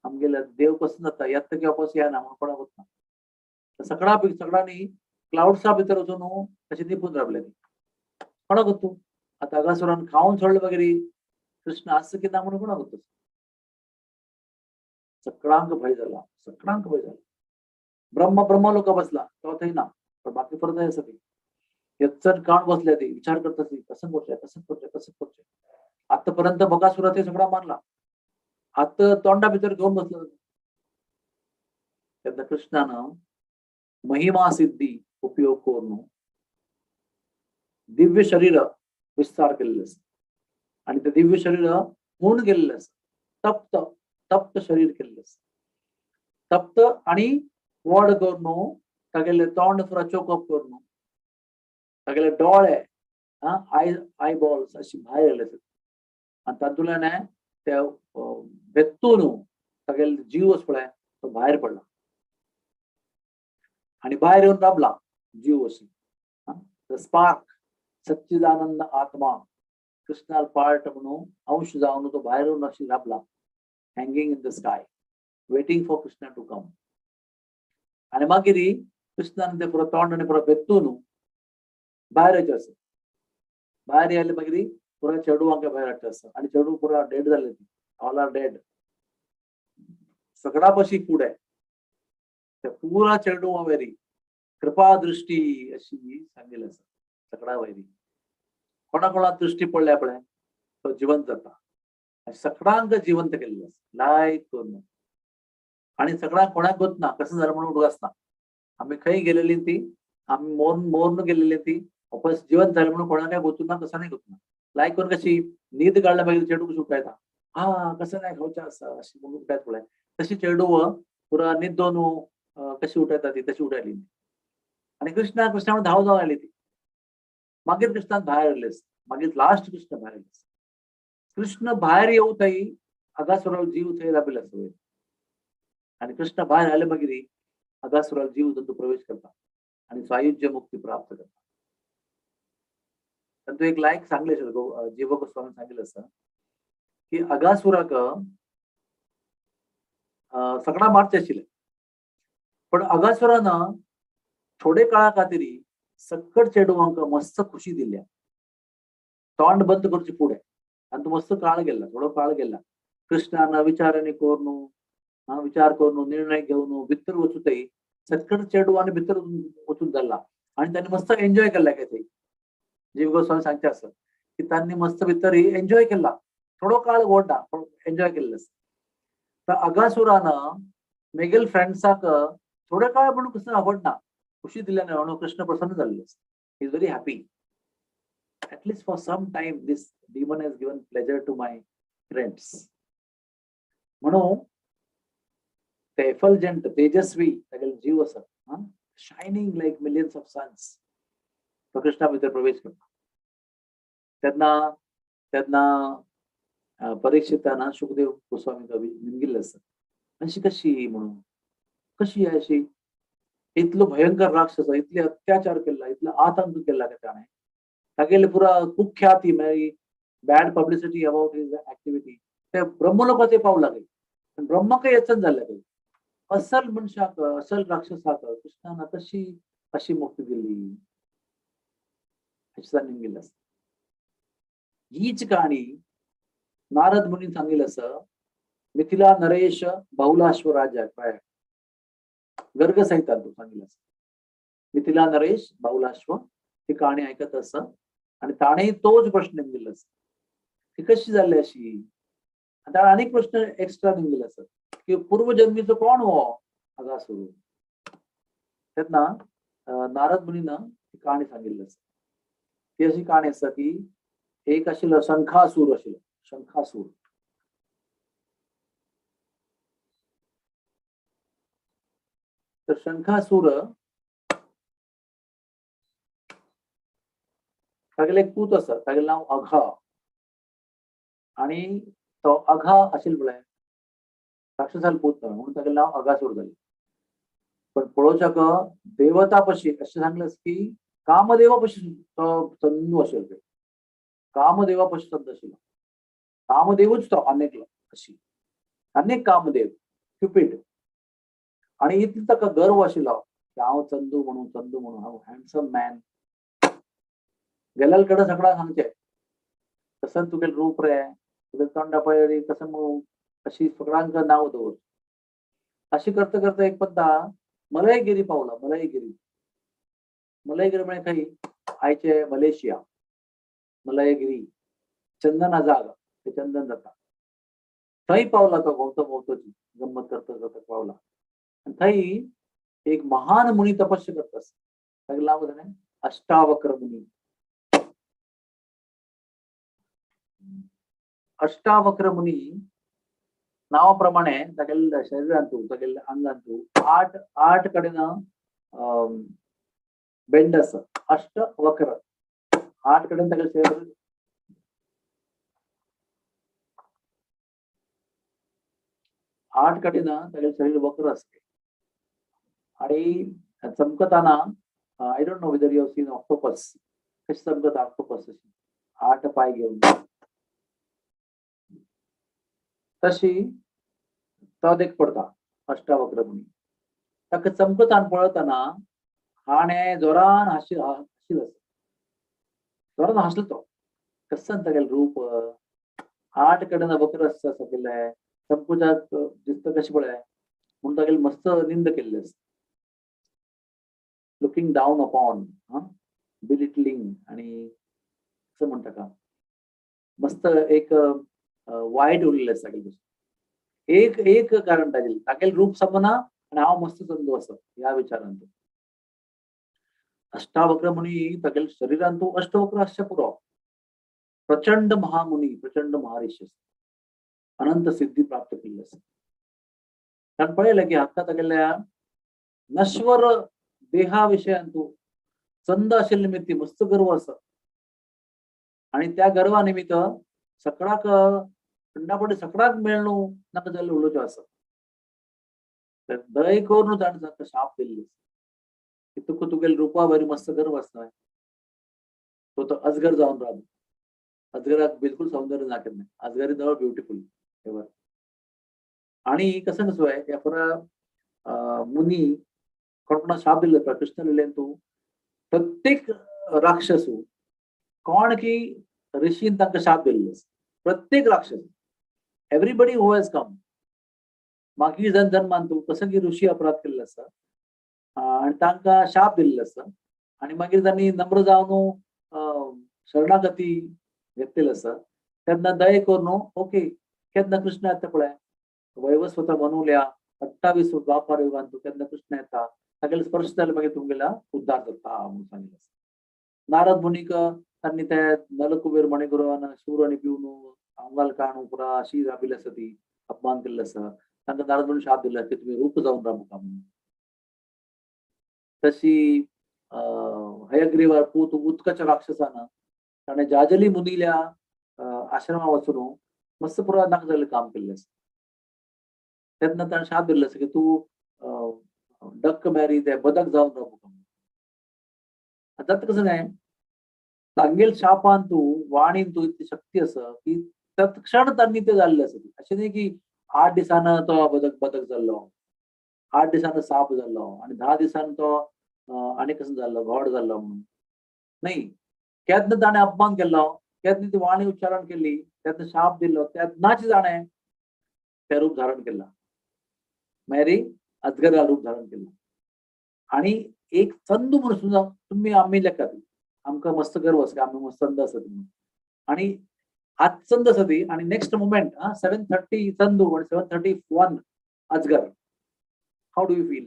आमगेले देव कसं जाता, येता किंवा कसं येना म्हणून कोणाक वतना. सगळ्या सगळ्यांनी क्लाउड्सा भितर वचून अशें निपून रावले ती कोणाक तूं आतां अगासुरान खावन सोडले वगैरे कृष्ण आसा की ना म्हणून कोणाक वता. सगळ्यांक भंय जाला, सगळ्यांक भंय जाला. ब्रह्म ब्रह्म लोक बसला तो थंय ना, पण बाकी परत आसा ती यच्चन काण बसले ती विचार करता ती कसं करचें कसं करचें कसं करचें. आतापर्यंत बकासुरा ते सगळा मारला, आतां तोंडा भितर घेवन बसलो. तेन्ना कृष्णान महिमा सिद्धी उपयोग करून दिव्य शरीर विस्तार केल्लें आसा आनी ते दिव्य शरीर होऊन गेल्लें आसा, तप्त तप्त शरीर केल्लें आसा, तप्त आनी व्हड करून तागेले तोंड पुरा चोकअप करून तागेले डोळे I eyeballs अशी भायर आयले आसात आनी तातूंतल्यान ते बेत्तून तागेले जीव आसा पळय तो भायर पडला आनी भायर येवन राबला जीव अशी स्पार्क सच्चिदानंद आत्मा कृष्णाल पार्ट म्हणून अंश जावन तो भायर येवन अशी राबला, hanging in the sky, waiting for Krishna to come. आनी मागीर कृष्णान ते पुरो तोंड आनी पुरो बेत्तून भायर येयचें आसा. भायर आयले मागीर पुरा चेडू आमकां भायर हाडटा आसा आनी चेडू पुरा डेड जाले, ऑल are dead, सगळा पशी फुडें ते पुरा चेडू वयरी कृपा दृष्टी अशी सांगेल आसा. सगळा वयरी कोणा कोणा दृष्टी पडल्या पळय तो जिवंत जाता, सगळ्यांक जिवंत केल्लें आसा लायक करून. आनी सगळ्यांक कोणाक गोतना कसं जालें म्हणून उडगासना, आमी खंय गेलेली ती, आमी मोर्न मोर्न गेलेली ती वापस जिवंत जालें म्हणून कोणाक काय गोतना, कसं नाही गोतना. लायक करून कशी न्हीद काडल्या मागीर चेडू कशी उठायता, हा कसं नाही खावचें आसा अशी म्हणून उठायत पळय, तशी चेडू पुरा न्हीद दोन कशी उठायता ती तशी उठायली. आनी कृष्णा कृष्णा म्हणून धांव धांव आयली ती. मागीर कृष्णान भायर आयले, मागीर लास्ट कृष्ण भायर आयले. कृष्ण भायर येऊ थंय अगासुराल जीव थंय राबिल्लो आसा वयर. आनी कृष्ण भायर आयले मागीर अगासुराल जीव तांचो प्रवेश करता आनी सायुज्य मुक्ती प्राप्त करता. तांतूं एक लायक सांगलें जीव गोस्वामी सांगिल्लें आसा की अगासुराक सगळा मारचे आशिल्ले, पण अगासुरान थोडे काळा खातीर सक्कड चेडवांक मस्त खुशी दिल्या, तोंड बंद करचे फुडें. आनी तो मस्त काळ गेला, थोडो काळ गेला. कृष्णान विचारांनी करून विचार करून निर्णय घेवन भितर वचूं थंय सक्कड चेडवांनी भितर वचून जाल्ला आनी तांणी मस्त एन्जॉय केल्ला. काय थंय जीव गोस्वामी सांगचे आसा की तांणी मस्त भितर एन्जॉय केला, थोडो काळ ओडना पण एन्जॉय केल्लो आसा. तर अगासुरान मेगेल फ्रेंड्साक थोडो काळ म्हणून कृष्ण आवडना, खुशी दिल्यान म्हणून कृष्ण प्रसन्न जाल्लो आसा. Is very happy, at least for some time this demon has given pleasure to my friends. म्हणून ते एफल्जंट तेजस्वी तागेलो जीव आसा, shining like millions of suns, तो कृष्णा भितर प्रवेश करता. तेन्ना तेन्ना परीक्षितान शुकदेव गोस्वामी कवी निमगिल्लें आसा, अशी कशी म्हणून कशी अशी इतलो भयंकर राक्षस, इतले अत्याचार केला, इतलो आतंक केला का ताणें, तागेले पुरा कुख्याती मेळ्ळी, bad publicity about his activity, ते ब्रह्मलोकाचे पावला लागले, ब्रह्माकय यचन जाल्लें काही. असल मनशाक असल राक्षसाक कृष्णान कशी अशी मुक्ती दिली अशें निमगिल्लें आसा. हीच काणी नारद मुनीन सांगिल्लें आसा मिथिला नरेश बाहुलाश्व राजा प्राय गर्ग सहितान तो सांगिल्लें आसा. मिथिला नरेश बाहुलाश्व ही काणी आयकत आसा आनी ताणें तोच प्रश्न निमगिल्लो आसा, ती कशी जाल्ली अशी. आनी ताणें आनीक प्रश्न एक्स्ट्रा निमगिल्लो आसा की पूर्वजन्मीचो कोण हो अगासुर. तेन्ना नारद मुनीन ती काणी सांगिल्ली आसा. ती अशी काणी आसा की एक आशिल्लो शंखासूर आशिल्लो, शंखासूर. तर शंखासूर तागेले एक पूत आसा, तागेलें नांव अघा. आनी तो अघा आशिल्लो पळय राक्षसाल पूत न्हय म्हणून तागेलें नांव अघासूर जालें. पण पळोवच्याक देवता पशी अशें सांगलें की कामदेवा पशी तो चंदू आशिल्लो, कामदेवा पशी चंद आशिल्लो, कामदेवूच तो अनेकलो अशी अनेक कामदेव क्युपीड. आनी इतलो ताका गर्व आशिल्लो की हांव चंदू म्हणून, चंदू म्हणून, हांव हँडसम मॅन. गेल्याल कडेन सगळ्यांक सांगचें तसं तुगेलें रूप रे, तुगेलें तोंडा पळय कसं म्हणून अशी सगळ्यांक नांव दवर. अशी करता करता एक पद्दा मलयगिरी पावला. मलयगिरी, मलयगिरी म्हळ्यार खंय आयचे मलेशिया. मलयगिरी चंदना जाग, ते चंदन जाता थंय पावला तो भोंवतो भोंवतोची गम्मत करता करता पावला. आनी थंय एक महान मुनी तपस्या करता आसा, तागेलें नांव कितें अष्टावक्र मुनी. अष्टावक्र मुनी नांवा प्रमाणे तागेल्या शरीरांतू तागेल्या आंगांतू आठ आठ कडेन बेंड आसा, अष्टवक्र आठ कडेन तागेलें शरीर. आठ कडेन तागेलें शरीर वक्र आसता. आनी चमकताना I don't know whether you have seen octopus, कशें चमकता ऑक्टोपस अशी 8 पाय घेवन. तशी तो देख पडता अष्टावक्र मुनी ताका चमकतान पळयतना हाणे जोरान हांशील आसा, जोरान हांसलो तो. कसं तागेलें रूप 8 कडेन वक्र आसता सगळे चमकुचात दिसता कशें पळय म्हूण तागेली मस्त निंद केल्ली आसता. लुकींग डावन अपॉन, बिलिटलिंग आणि कसं म्हणटा का मस्त एक वायट उरलेलें आसता तागेलें. एक एक कारण तागेलें तागेलें रूप समना आनी हांव मस्त चंदू आसा ह्या विचारान. अष्टावक्र मुनी तागेले शरीरान तूं अष्टवक्र आसचें पुरो. प्रचंड महामुनी, प्रचंड महारिषी, अनंत सिद्धी प्राप्त केल्ली आसा. कारण पळयलें की हाका तागेल्या नश्वर देहा विशयान तूं चंद आशिल्ले निमित्त मस्त गर्व आसा आनी त्या गर्वा निमित्त सकळाक पिंडापटी सकळाक मेळ्ळू नाका जाल्लें उलोवचें आसा. तर दय करून ताणें ताका शाप दिल्ली की तुका तुगेले रुपा बरी मस्त गर्व आसता, तो तो अजगर जावन रावलो. अजगराक बिलकुल सौंदर्य ना केन्ना, अजगर is not beautiful ever. आणि कसं कसं आहे या पुरा मुनी कोण कोणा शाप दिल्लो कृष्ण लिहिलें तूं प्रत्येक राक्षसू कोण की ऋषीन तांकां शाप दिल्लो प्रत्येक राक्षस, एवरीबडी who has come. मागीर जन जन्मान तूं कसं की ऋषी अपराध केल्लो आसा आनी तांकां शाप दिल्लो आसा आनी मागीर तांणी नम्र जावन शरणागती घेतलेली आसा. तेन्ना दये करून ओके केन्ना कृष्ण येता पळय वैवस्वता मनवल्या 28 द्वापार युगान तूं केन्ना कृष्ण येता तागेले स्पर्श जाले मागीर तुमगेल्या उद्धार जाता म्हणून सांगिल्लें आसा. नारद मुनीक तांणी ते नलकुबेर मणिगुरुवान शूर आनी पिवन आंगाल काण पुरा अशी राबिल्ली आसा ती अपमान केल्लो आसा. तांकां नारद मुनी शाप दिला की तुमी रूप जावन राबू म्हणून. तशी हयग्रीवार पूत उदकाच्या राक्षसान ताणें जाजली मुनील्या आश्रमा वचून मस्त पुरा नाका जाल्लें काम केल्लें आसा. तेन्ना ताणें शाप दिल्लो आसा की तूं डक्क मॅरी ते बदक जावन राबू. जाता कसं काय तांगेल शापान तूं वाणीन तूं इतली शक्ती आसा की तत्क्षण तांणी ते जाल्ले आसा. अशें न्ही की 8 दिसान तो बदक बदक जाल्लो, 8 दिसान साप जाल्लो आनी 10 दिसान तो आनी कसो जाल्लो घोड जाल्लो म्हणून नाही. केन्ना ताणें अपमान केल्लो, केन्ना ती वाणी उच्चारण केली, तेन्ना शाप दिल्लो, तेन्नाच ताणें तें रूप धारण केलां, मॅरी अजगरा रूप धारण केलां. आनी एक चंदू म्हणून समजा तुमी आमी लेखात आमकां मस्त गर्व आसा आमी मस्त चंद आसा म्हणून आनी आज चंद आसा ती आनी नेक्स्ट मुमेंट 7:30 चंदू आनी 7:31 अजगर. How do you feel?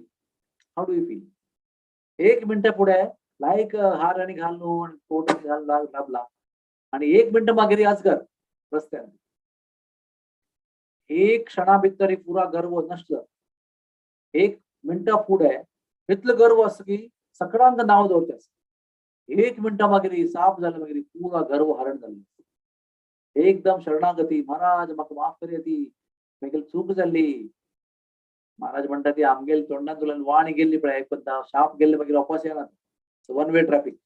How do you feel? 1 मिनटा फुडें लायक हार आनी घालून कोट घालून राबला आनी 1 मिनट मागीर अजगर रस्त्यान. एक क्षणा भितर पुरा गर्व नश्ट जाता. 1 मिनटा फुडें इतलो गर्व आसा की सगळ्यांक नांव दवरचें आसा. 1 मिनटा मागीर साप जालें मागीर पुरा गर्व हरण जालें. एकदम शरणागती, महाराज म्हाका माफ करया ती म्हागेली चूक जाल्ली. महाराज म्हणटा ती आमगेली तोंडांतल्यान वाणी गेल्ली पळय पण शाप गेल्ले मागीर वापस येना, वन वे ट्रॅफिक.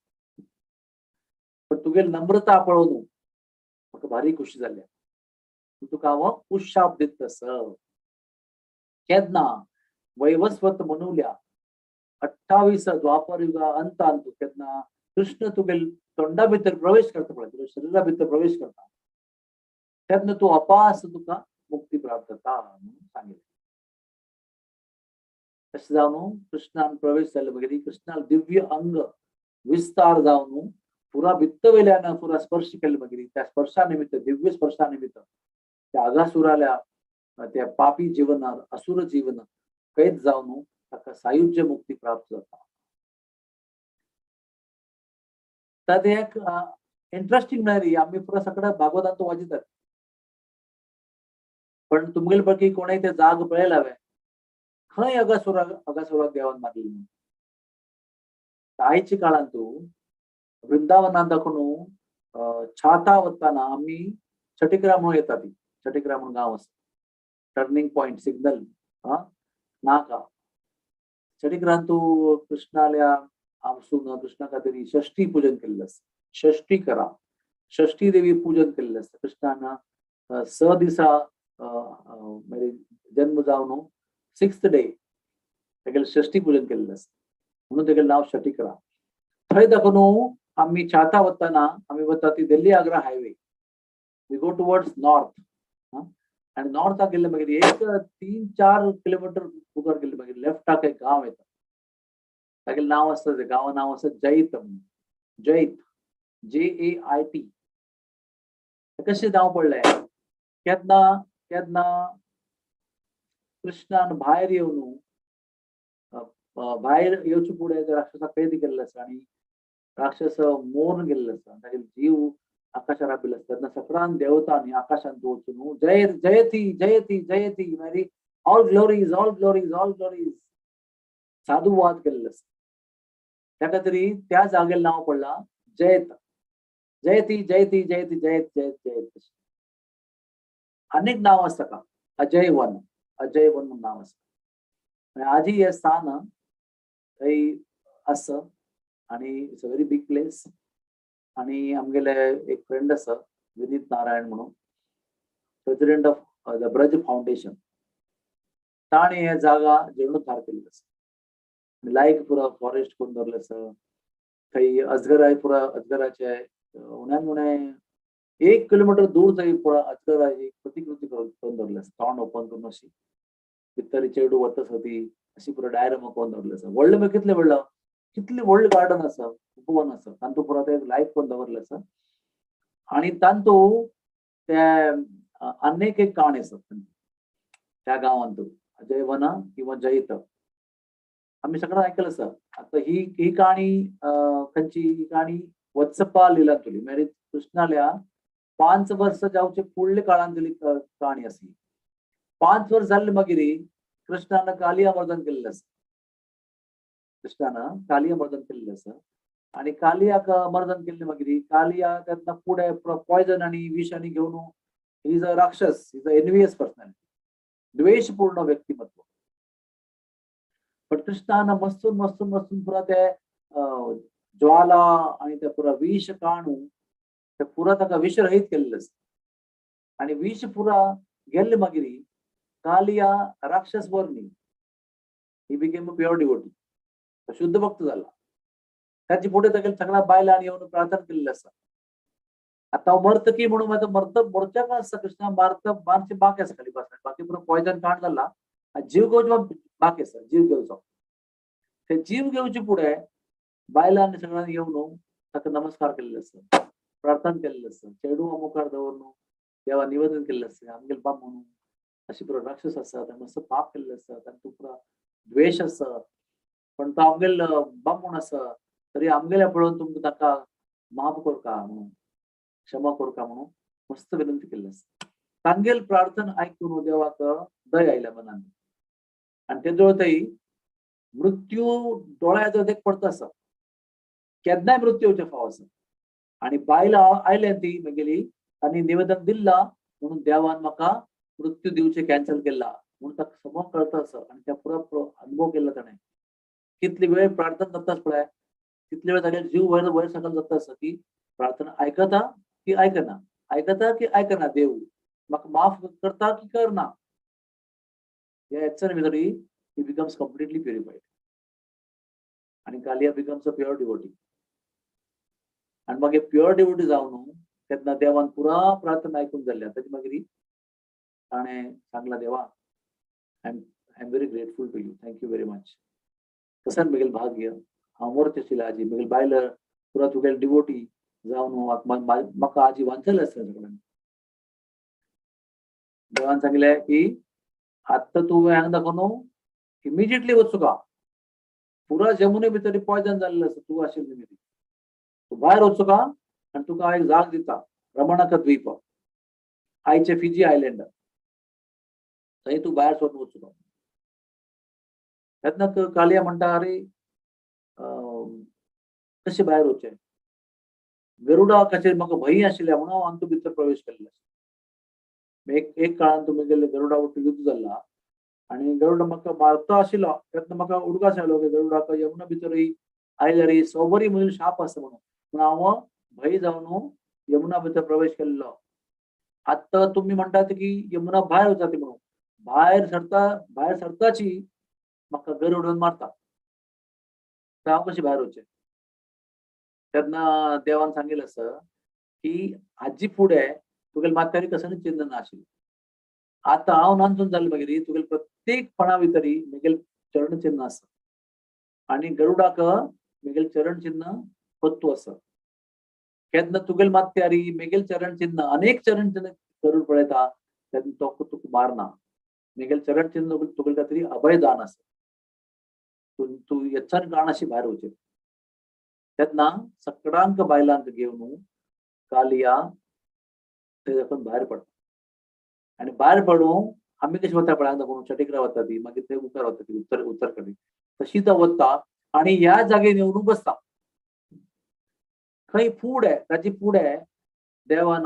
पण तुगेली नम्रता पळोवन म्हाका भारी खुशी जाल्या, तुका हांव उशाप दित आस. केन्ना वैवस्वत मनवल्या 28 द्वापर युगा अंतान तूं केन्ना कृष्ण तुगेल तोंडा भितर प्रवेश करता पळय, तुज्या शरीरा भितर प्रवेश करता तेन्ना तूं अपास तुका मुक्ती प्राप्त जाता म्हणून सांगिल्लें. तशें जावन कृष्णान प्रवेश जाले मागीर कृष्णान दिव्य अंग विस्तार जावन पुरा भित्त वयल्यान पुरा स्पर्श केले मागीर त्या स्पर्शा निमित्त दिव्य स्पर्शा निमित्त त्या अघासुराल्या त्या पापी जीवनार असुर जीवन कैद जावन ताका सायुज्य मुक्ती प्राप्त जाता. तर एक इंट्रस्टिंग म्हळ्यार आमी पुरा सगळ्या भागवतांत वाचितात पण तुमगेले पैकी कोणें ते जाग पळयला हांवें खंय अगासुराक अगासुराक देवान मारली. आयच्या काळांत वृंदावनांत दाखोवन छाता वताना आमी छटिकरा म्हणून येता, ती छटिकरा म्हणून गांव आसा, टर्निंग पॉयंट सिग्नल नाका. छटिकरान तूं कृष्णाल्या आमसून कृष्णा खातीर षष्टी पूजन केल्लें आसा. षष्टी करा, षष्ठी देवी पूजन केल्लें आसता. कृष्णान 6 दिसा मागीर जन्म जावन 6th day तेगेलें षष्ठी पूजन केल्लें आसता, म्हणून तेगेलें नांव शटिकरा. थंय दाखोवन आमी छाता वतना आमी वता ती Delhi Agra highway, we go towards north. आनी नॉर्थाक गेल्ले मागीर एक 3-4 किलोमिटर मुखार गेल्ले मागीर लेफ्टाक एक गांव येता, तागेलें नांव आसता, ते गांवा नांव आसा जैत, जैत JAIT. कशें नांव पडलें? केन्ना केन्ना कृष्णान भायर येवन भायर येवचे फुडें त्या राक्षसाक कैद केल्लें आसा आनी राक्षस मोरून गेल्ले आसा, तागेलो जीव आकाशार आपिल्लो आसता. तेन्ना सगळ्यान देवतांनी आकाशांत वचून जय जयती जयती जयती मागीर all glories all glories all glories साधुवाद केल्ले आसता. त्या खातीर त्या जागेर नांव पडलां जयत, जयती जयती जयती जयत जयत जयत. अनेक नांव आसता का, अजय वन, अजय वन म्हणून नांव आसा. आनी आजी हें स्थान थंय आसा आनी it's a very big place. आनी आमगेले एक फ्रेंड आसा विनीत नारायण म्हणून, president of the Braj foundation, ताणें हे जागा जीर्णोद्धार केल्लो आसा. लायक पुरा फॉरेस्ट करून दवरलें आसा. थंय अजगराय पुरा अजगराचे उण्यान उणें 1 किलोमिटर दूर थंय पुरा अजगराची प्रतिकृती करून दवरलें आसा. तोंड ओपन करून अशी भितर चेडू वता आसा ती अशी पुरा डायरामा करून दवरलें आसा. व्हडलें मागीर कितलें व्हडलो, कितलें व्हडलें गार्डन आसा, उपवन आसा, तांतू पुरा ते लायक करून दवरलें आसा. आनी तांतू ते अनेक एक काणी आसा त्या गांवांत, अजयवना किंवा जैत, आमी सगळं आयकलें आसा. आतां ही ही काणी खंयची, ही काणी वत्सपा लिलांतली, म्हणजे कृष्णाल्या 5 वर्स जावचे फुडल्या काळांतली काणी आसा. 5 वर्स जाल्ले मागीर कृष्णान कालिया मर्दन केल्लें आसा, कृष्णान कालिया मर्दन केल्लें आसा. आनी कालियाक मर्दन केल्लें मागीर कालिया तेन्ना फुडें पॉयजन आनी विश आनी घेवन, is a राक्षस, is a envious personality, द्वेशपूर्ण व्यक्तिमत्व. पण कृष्णान मस्तून मस्तून मस्तून पुरा ते ज्वाला आनी ते पुरा विश काणू ते पुरा ताका विशरहित केल्लें आसा. आनी विश पुरा गेल्ले मागीर कालिया राक्षस वर्णी, he became a pure devotee, शुद्ध भक्त जाला. ताची फुडें तागेल्या सगळ्या बायलांनी येवन प्रार्थना केल्लें आसा. आतां हांव मरत की म्हणून आतां मरत मरच्याक आसता कृष्णा, मारता मारचे बाकी आसा खाली बस, बाकी पुरो पॉयजन काण जाला आनी जीव घेवचो बाकी आसा, जीव घेवचो. ते जीव घेवचे फुडें बायलांनी सगळ्यांनी येवन ताका नमस्कार केल्ले आसा, प्रार्थना केल्लें आसा, चेडूं मुखार दवरून देवा निवेदन केल्लें आसा, आमगेले बाब म्हणून अशी पुरो राक्षस आसा, ताणें मस्त पाप केल्लें आसा, तांकां पुरो द्वेश आसा, पण तो आमगेलो बाब म्हूण आसा, तरी आमगेल्या पळोवन तुमकां ताका माफ करका म्हणून, क्षमा करका म्हणून मस्त विनंती केल्ली आसा. तांगेल प्रार्थना आयकून देवाक दया आयल्या मनान. आनी ते जवळ मृत्यू दोळ्याचो देख पडता आसा, केन्नाय मृत्यू येवचें फाव आसा. आनी बायलां आयल्या ती मागेली, तांणी निवेदन दिल्ला म्हणून देवान म्हाका मृत्यू दिवचें कॅन्सल केला म्हणून ताका समोर कळता आसा. आनी त्या पुरो अनुभव केला ताणें. कितली वेळ प्रार्थना जाता पळय, तितले वेळ तागेलो जीव वयर वयर सकयल जाता आसा की प्रार्थना आयकता की आयकना, आयकता की आयकना, देव म्हाका माफ करता की करना. ह्या हेच्यान भितर he becomes completely purified आनी Kaliya becomes a pure devotee. आनी मागीर प्युअर डिवोटी जावन तेन्ना देवान पुरा प्रार्थना आयकून जाल्ली. ताचे मागीर ताणें सांगला, देवा I am very grateful to you, thank you very much. कसान म्हगेलें भाग्य, हांव मरचें आशिल्लें आजी, म्हगेले बायल पुरा तुगेले डिवोटी जावन म्हाका आजी वांचयलें आसलें सगळ्यांनी. देवान सांगलें की आत्तां तूं हांगा दाखोवन इमिजिएटली वचूका, पुरा जमुने भितर पॉयजन जाल्लें आसा, तूं आशिल्लें निमित्त तूं भायर वचूका आनी तुका एक जाग दिता, रमणक द्वीप, आयचे फिजी आयलँड, थंय तूं भायर सरून वचूका. तेन्ना कालिया म्हणटा, अरे कशें भायर वचचें, गरुडा खातीर म्हाका भंय आशिल्लें म्हणून हांव हातूंत भितर प्रवेश केल्लो आसा. एक एक काळान तुमी गेल्ले गरुडा वट्टू युद्ध जाल्ला आनी गरुडा म्हाका मारता आशिल्लो, तेन्ना म्हाका उडगास आयलो की गरुडाक यमुना भितरय आयल्यार सौबरी म्हणून शाप आसा म्हणून, पूण हांव भंय जावन यमुना भितर प्रवेश केल्लो. आतां तुमी म्हणटात की यमुना भायर वता ती म्हणून, भायर सरता, भायर सरताची म्हाका गरुड येवन मारता, तर हांव कशें भायर वचचें? तेन्ना देवान सांगिल्लें आसा की हाजी फुडें तुगेले माथ्यार कसलें चिन्न नाशिल्लें. आतां हांव नानसून जालें मागीर तुगेले प्रत्येक फणा भितरी म्हगेलें चरण चिन्न आसा आनी गरुडाक म्हगेलें चरण चिन्न पत्तू आसा. केन्ना तुगेले माथ्यारी म्हगेलें चरण चिन्न, अनेक चरण चिन्न गरुड पळयता तेन्ना तो तुका मारना. म्हगेलें चरण चिन्न तुगेले खातीर अभयदान आसा, तूं यत्न कारणाशी भायर वचें. तेन्ना सगळ्यांक बायलांक घेवन कालिया ते दाखोवन भायर पडटा. आनी भायर पडून आमी कशें वता पळय, दाखोवन चटिकरा वता ती, मागीर ते मुखार वता ती उत्तर उत्तर कडेन तशी तो वता आनी ह्या जागेर येवन बसता. खंय फुडें ताची फुडें देवान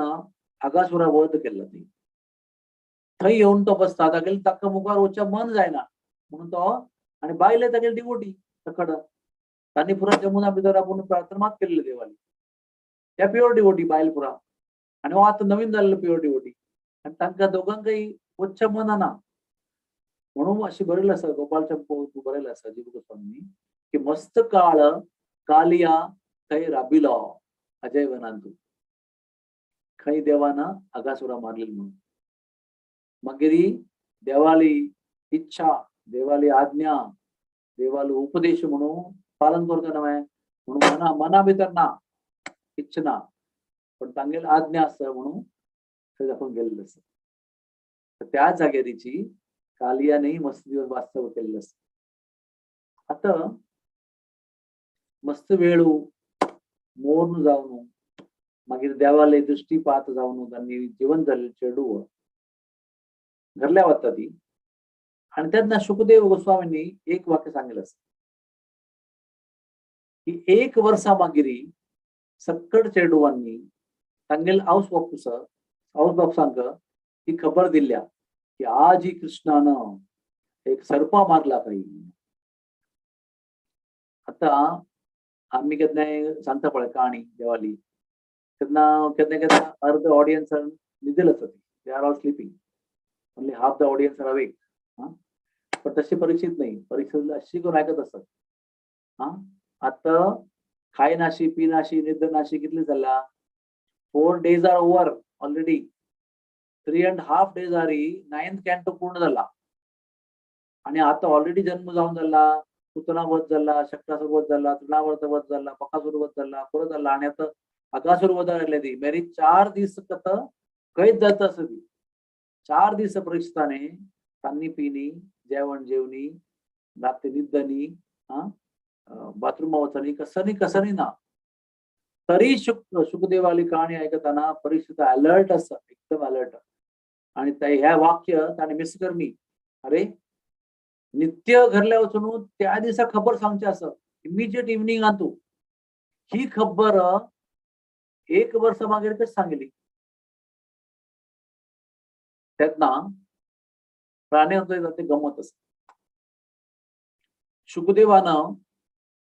आगासुरा वध केल्लो ती, थंय येवन तो बसता. तागेले ताका मुखार वचचें मन जायना म्हणून तो, आनी बायले तागेली डिवोटी तकड तांणी पुरा जमुना भितर आपूण प्रार्थना मात केल्ली देवाली, त्या प्युअर डिवोटी बायल पुरा, आनी हो आतां नवीन जाल्लो प्युअर डिवोटी, आनी तांकां दोगांकय वचचें मन ना म्हणून अशें बरयलें आसा. गोपाल चंपू बरयलें आसा जीव गोस्वामी की मस्त काळ कालिया थंय राबिलो अजय वनांतू, खंय देवान आगासुरा मारलेली म्हणून. मागीर देवाली इच्छा, देवाली आज्ञा, देवालो उपदेश म्हणून पालन करता नव्हे म्हणून मना मना भितर ना इच्छा ना, पण तांगेली आज्ञा आसा म्हणून थंय दाखोवन गेल्लें आसा. त्या जागेरीची कालियानही मस्त दिवस वास्तव केल्लें आसा. आतां मस्त वेळू मोर्न जावन मागीर देवाले दृष्टीपात जावन तांणी जिवन जाल्लें चेडूं घरल्या वता ती. आनी तेन्ना शुकदेव गोस्वामींनी एक वाक्य सांगिल्लें आसा की एक वर्सा मागीर सक्कड चेडवांनी तांगेले हावस बापूस हावस बापसांक ही खबर दिल्या की आजी कृष्णान एक सर्पा मारला काही. आतां आमी केन्नाय सांगता पळय काणी देवाली, तेन्ना केन्ना केन्ना अर्द ऑडियन्स न्हिदेल आसता ती, they are all sleeping, only half the audience are awake. हा, पण तशी परीक्षित नाही, परीक्षित अशी करून ऐकत असतात. हा, आता खायनाशी पिनाशी निद्रनाशी कितली जाला, 4 days are over already, 3.5 days are 9th canto पूर्ण झाला आणि आता ऑलरेडी जन्म जाऊन झाला, पुतना वध झाला, शक्रासूर वध झाला, तृणावर्त वध झाला, बकासूर वध झाला, परत झाला आणि आता अकासूर वध आले ती मेरी 4 दीस कथ कैद जात असं ती 4 दीस परीक्षिताने तांनी पिनी जेवण जेवणी रात्री निद्दनी, हा बाथरूम वचनी कसनी कसनी ना, तरी शुकदेवाली कहाणी ऐकताना परीक्षित अलर्ट असं एकदम अलर्ट. आणि त्या ह्या वाक्य ताणे मिस करणी, अरे नित्य घरल्या वचून त्या दिसा खबर सांगचे असं इमिजिएट इव्हनिंग तू ही खबर 1 वर्ष मागीर कशी सांगली. तेन्ना प्राणी ते गमत असत. शुकदेवानं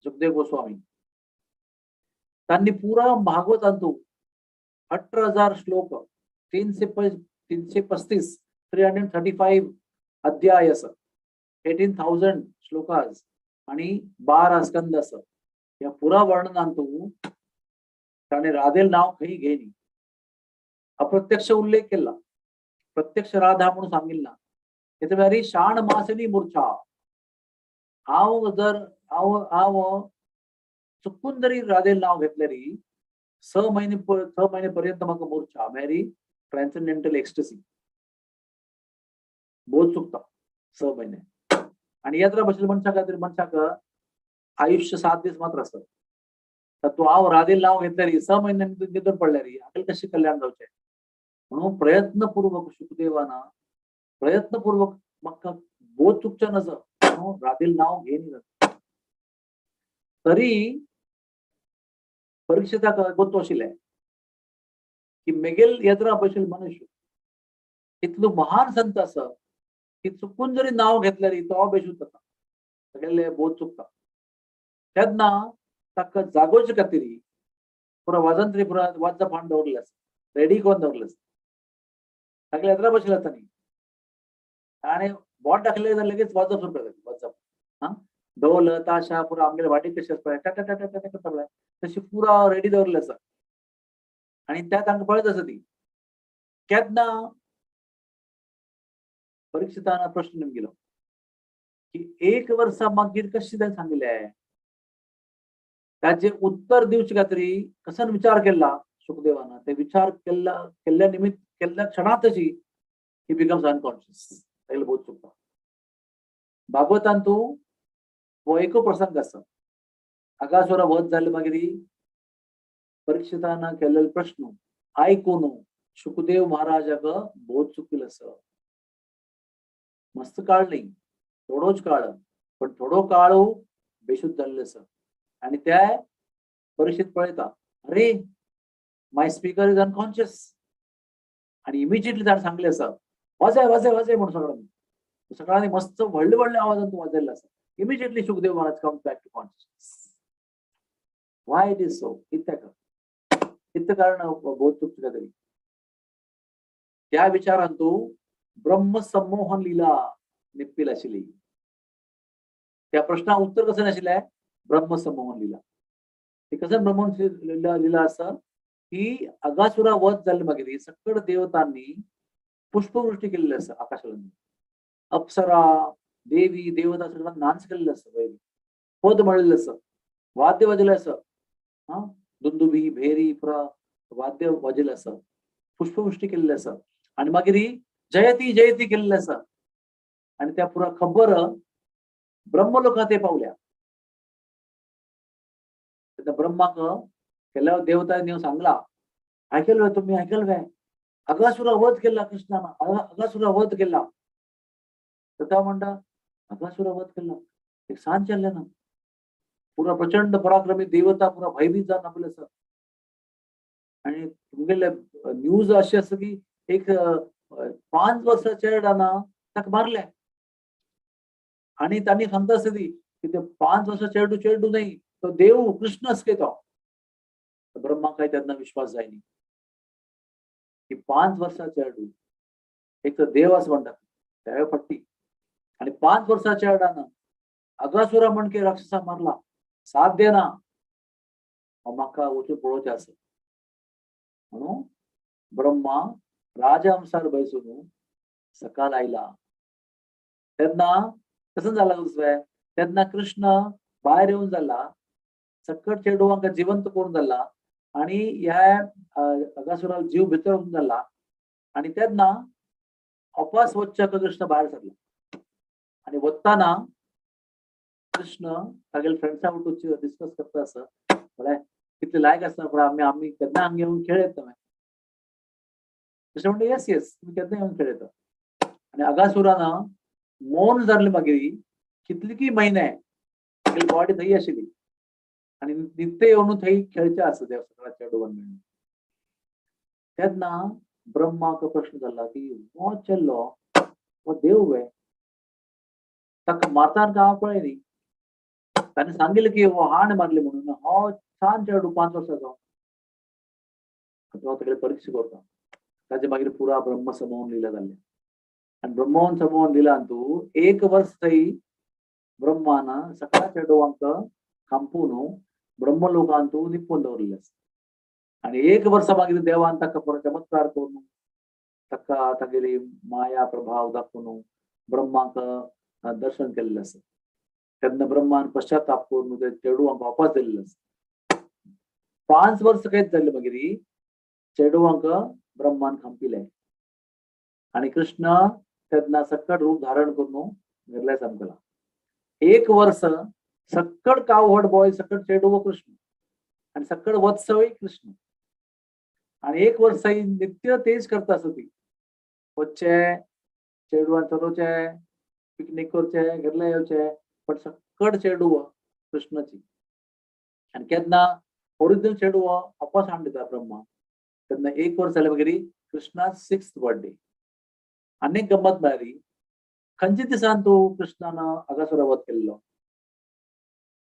शुकदेव गोस्वामी त्यांनी पुरा भागवतांतू 18,000 श्लोक, 335 335 अध्याय असं 18,000 श्लोकाज आणि 12 स्कंद असं या पुरा वर्णनांतू त्याने राधेल नाव काही घेणी, अप्रत्यक्ष उल्लेख केला, प्रत्यक्ष राधा म्हणून सांगितलं. त्याच्या शाण मासनी मूर्छा, हांव जर हांव हांव चुकून जरी राधेल नाव घेतले री 6 महिने 6 महिने पर्यंत म्हाका मूर्छा मेरी ट्रान्सेंडेंटल एक्स्टसी बोध चुकता 6 महिने. आणि यात्रा बसले मनशाक तरी मनशाक आयुष्य 7 दीस मात्र असत, तर तू हांव राधेल नाव घेतले री 6 महिन्यांनी निदून पडले री हाका कशें कल्याण जावचें. म्हणून प्रयत्नपूर्वक शुकदेवाना प्रयत्नपूर्वक म्हाका बोध चुकचें नज म्हणून राधेल नाव घेन. तरी परीक्षिताक गोत्तो आशिल्लें की मेगेल यात्रा बशील मनुष्य इतलो महान संत आसा की चुकून जरी नाव घेतल्यार तो बेशुद्ध जाता, सगळे बोध चुकता. तेन्ना ताका जागोवचे खातीर पुरा वाजंत्री पुरा वाजप हाडून दवरलें आसा, रेडी करून दवरलें आसा. सगळे येत्रा बशिल्ले आसता न्ही, आनी बोट दाखयलें जाल्यार लगेच वाजप सुरू करता. वाजप हा ढोल ताशा पुरा आमगेले वाटेक कशें आसता टा टा टा टा टा करता पळय, तशी पुरा रेडी दवरलें आसा. आनी त्या तांकां पळयत आसा ती. केन्ना परीक्षितान प्रश्न गेलो की एक वर्सा मागीर कशें ताणें सांगलें, ताजे उत्तर दिवचे खातीर कसन विचार केला सुखदेवान, ते विचार केल्ल्या केल्ल्या निमित्त केल्ल्या क्षणातशी he becomes unconscious. तागेलो बोध चुकता. भागवतान तूं हो एको प्रसंग आसा. अगासुरा वध जाले मागीर परीक्षितान केल्ले प्रश्न आयकून सुखदेव महाराजाक बोध चुकील आसा. मस्त काळ न्ही, थोडोच काळ, पण थोडो काळ बेशुद्ध जाल्ले आसा. आनी त्या परीक्षित पळयता, अरे my speaker is unconscious. आनी इमिजिएटली ताणें सांगलें आसा, वाजय वाजय वाजय म्हणून सगळ्यांनी. सगळ्यांनी मस्त व्हडले व्हडले आवाजान तूं वाजयल्लो आसा. Immediately Shukdev Maharaj comes back to consciousness. Why it is so? कित्याक कितें कारण बोध चुकता तरी? त्या विचारान तूं ब्रह्म संमोहन लीला निप्पील आशिल्ली. त्या प्रश्नाक उत्तर कसं नाशिल्लें? ब्रह्मसंमोहन लीला. ते कसं ब्रह्म लीला लीला आसा की अगासुरा वध जाल्ले मागीर सकळ देवतांनी पुष्पवृष्टी केल्ली आसा आकाशांत. अप्सरा देवी देवता सगळ्यांना नाच केल्ले आसा, पयलीं पद म्हणिल्लें आसा, वाद्य वाजयलें आसा, हा दुंदुबी भेरी पुरा वाद्य वाजयलें आसा, पुष्पवृष्टी केल्ली आसा. आनी मागीर जयती जयती केल्लें आसा. आनी त्या पुरा खबर ब्रह्मलोकात ते पावल्या. तेन्ना ब्रह्माक केल्या देवतांनी येवन सांगला, आयकल वे तुम्ही, आयकल वे, अगासुरा वध केला कृष्णान, अगासुरा वध केला. तर तो म्हणटा, अगासुरा वध केला, एक सांज चल्ले ना, पुरा प्रचंड पराक्रमी देवता पुरा भयभीत जावन आपले आसा. आणि तुमगेले न्यूज अशी आसा की एक 5 वर्सां चेरडान ताका मारले. आणि तांणी सांगता आसता ती की ते 5 वर्सां चेरडू चेरडू न्ही, तो देव कृष्णच के तो. ब्रह्मा काय त्यांना विश्वास जायनी की 5 वर्सां चेरडू एक तर देव असं म्हणतात त्यावे पट्टी, आणि 5 वर्सां चेरडान अगासुरा म्हणके राक्षसा मारला, साथ देना, म्हाका वचून पळोवचें आसा. म्हणून ब्रह्मा राजहंसार बैसून सकाळ आयला. तेन्ना कसं जाला दुसरें, तेन्ना कृष्ण भायर येवन जाला, सकट चेडवांक जिवंत करून जाला आणि ह्या अगासुराक जीव भितर वचून जाला. आणि तेन्ना अपास वच्चाक कृष्ण भायर सरला. आणि वताना कृष्ण तागेले फ्रेंड्सा वटून डिस्कस करता आसा, म्हळ्यार कितले लायक आसता पळय, आमी आमी केन्ना हांगा येवन खेळ येता. कृष्ण म्हणटा, येस येस, तुमी केन्ना येवन खेळ येता. आनी अगासुरान मौन जाल्ले मागीर कितले महिने तागेली बॉडी थंय आशिल्ली आनी नित्य येवन थंय खेळचे आसा देव सगळ्या चेडवान मेळून. तेन्ना ब्रह्माक प्रश्न जाल्ला की हो चेल्लो हो देव वे, ताका मारताना हांव पळय न्ही, ताणें सांगिल्लें की हो हाण मारली म्हणून, हो छान चेडू 5 वर्साचो. तो तागेली परीक्षा करता. ताजे मागीर पुरा ब्रह्म समोवन लीला जाल्लें. आनी ब्रह्मोन समोवन लीला तूं एक वर्स थंय ब्रह्मान सगळ्या चेडवांक खांपून ब्रह्मलोकांत लिपून दवरलें आसा. आनी एक वर्सा मागीर देवान ताका परत चमत्कार करून ताका तागेली माया प्रभाव दाखोवन ब्रह्माक दर्शन केल्लें आसा. तेन्ना ब्रह्मान पश्चाताप करून ते चेडवांक वापस दिल्लें आसा. 5 वर्स कैद जाल्ले मागीर चेडवांक ब्रह्मान खांपिलें आनी कृष्ण तेन्ना सकट रूप धारण करून घरल्या सामकेला. एक वर्स सकट कावहड बॉय सकट चेडू कृष्ण आनी सकट वत्सवय कृष्ण. आनी एक वर्स नित्य तेज करता आसा ती, वच्चे चेडवान चलोवचे, पिकनीक करचे, घरले येवचे, पण सकट चेडू कृष्णाची. आनी केन्ना ओरिजिनल चेडू वापस हाडून दिता ब्रह्मा. तेन्ना एक वर्स जालें मागीर कृष्णा 6th birthday. आनी गम्मत म्हळ्यार खंयच्या दिसान तूं कृष्णान अगासुरा वध केल्लो?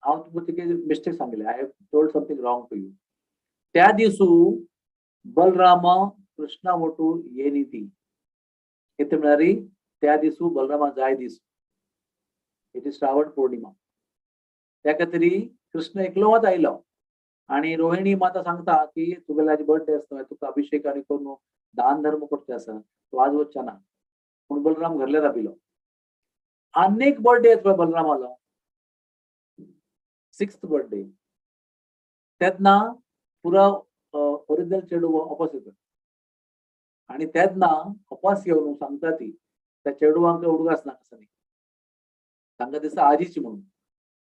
हांव तुमकां तुगे मिस्टेक सांगले, I have told something wrong to you. त्या दिसू बलराम कृष्णा वटू येनी ती कितें म्हळ्यार त्या दिसू बलरामा जाय दीस. It is Shravan Purnima. त्या खातीर कृष्ण एकलो मात आयलो आणि रोहिणी माता सांगता की तुगेले आज बर्थडे आसता, तुका अभिषेक आनी करून दान धर्म करचे आसा, तूं आज वचचे ना. पूण बलराम घरले राबिलो. आनीक बर्थडे येता बलरामालो, 6th birthday. तेन्ना पुरा ओरिजिनल चेडू वापस येता आणि तेन्ना वापस येवन सांगता ती त्या चेडवांक उडगास ना कसं न्ही, तांकां दिसता आजीची म्हणून.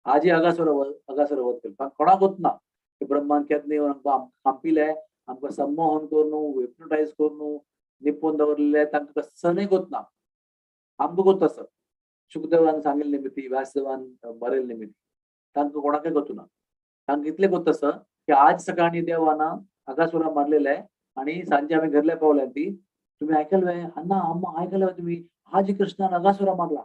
आजी अगासुर अगासुर वध केलो, कोणाक वतना की ब्रह्मान केन्ना येवन आमकां कांपिले, आमकां संमोहन करून हिप्नोटायज करून निपोवन दवरलेले, तांकां कसं गोतना आमकां गोत आसा. शुकदेवान सांगिल्ले निमित्ती, व्यासदेवान बरयल्ले निमित्ती, तांकां कोणाकय गोतू ना. तांकां इतलें गोत आसा की आज सकाळी देवान अगासुरा मारलेले आणि सांजे आमी घरल्या पावल्या ती तुम्ही ऐकल वे अण्णा अम्मा ऐकल वे तुम्ही आज कृष्णान अगासुरा मारला.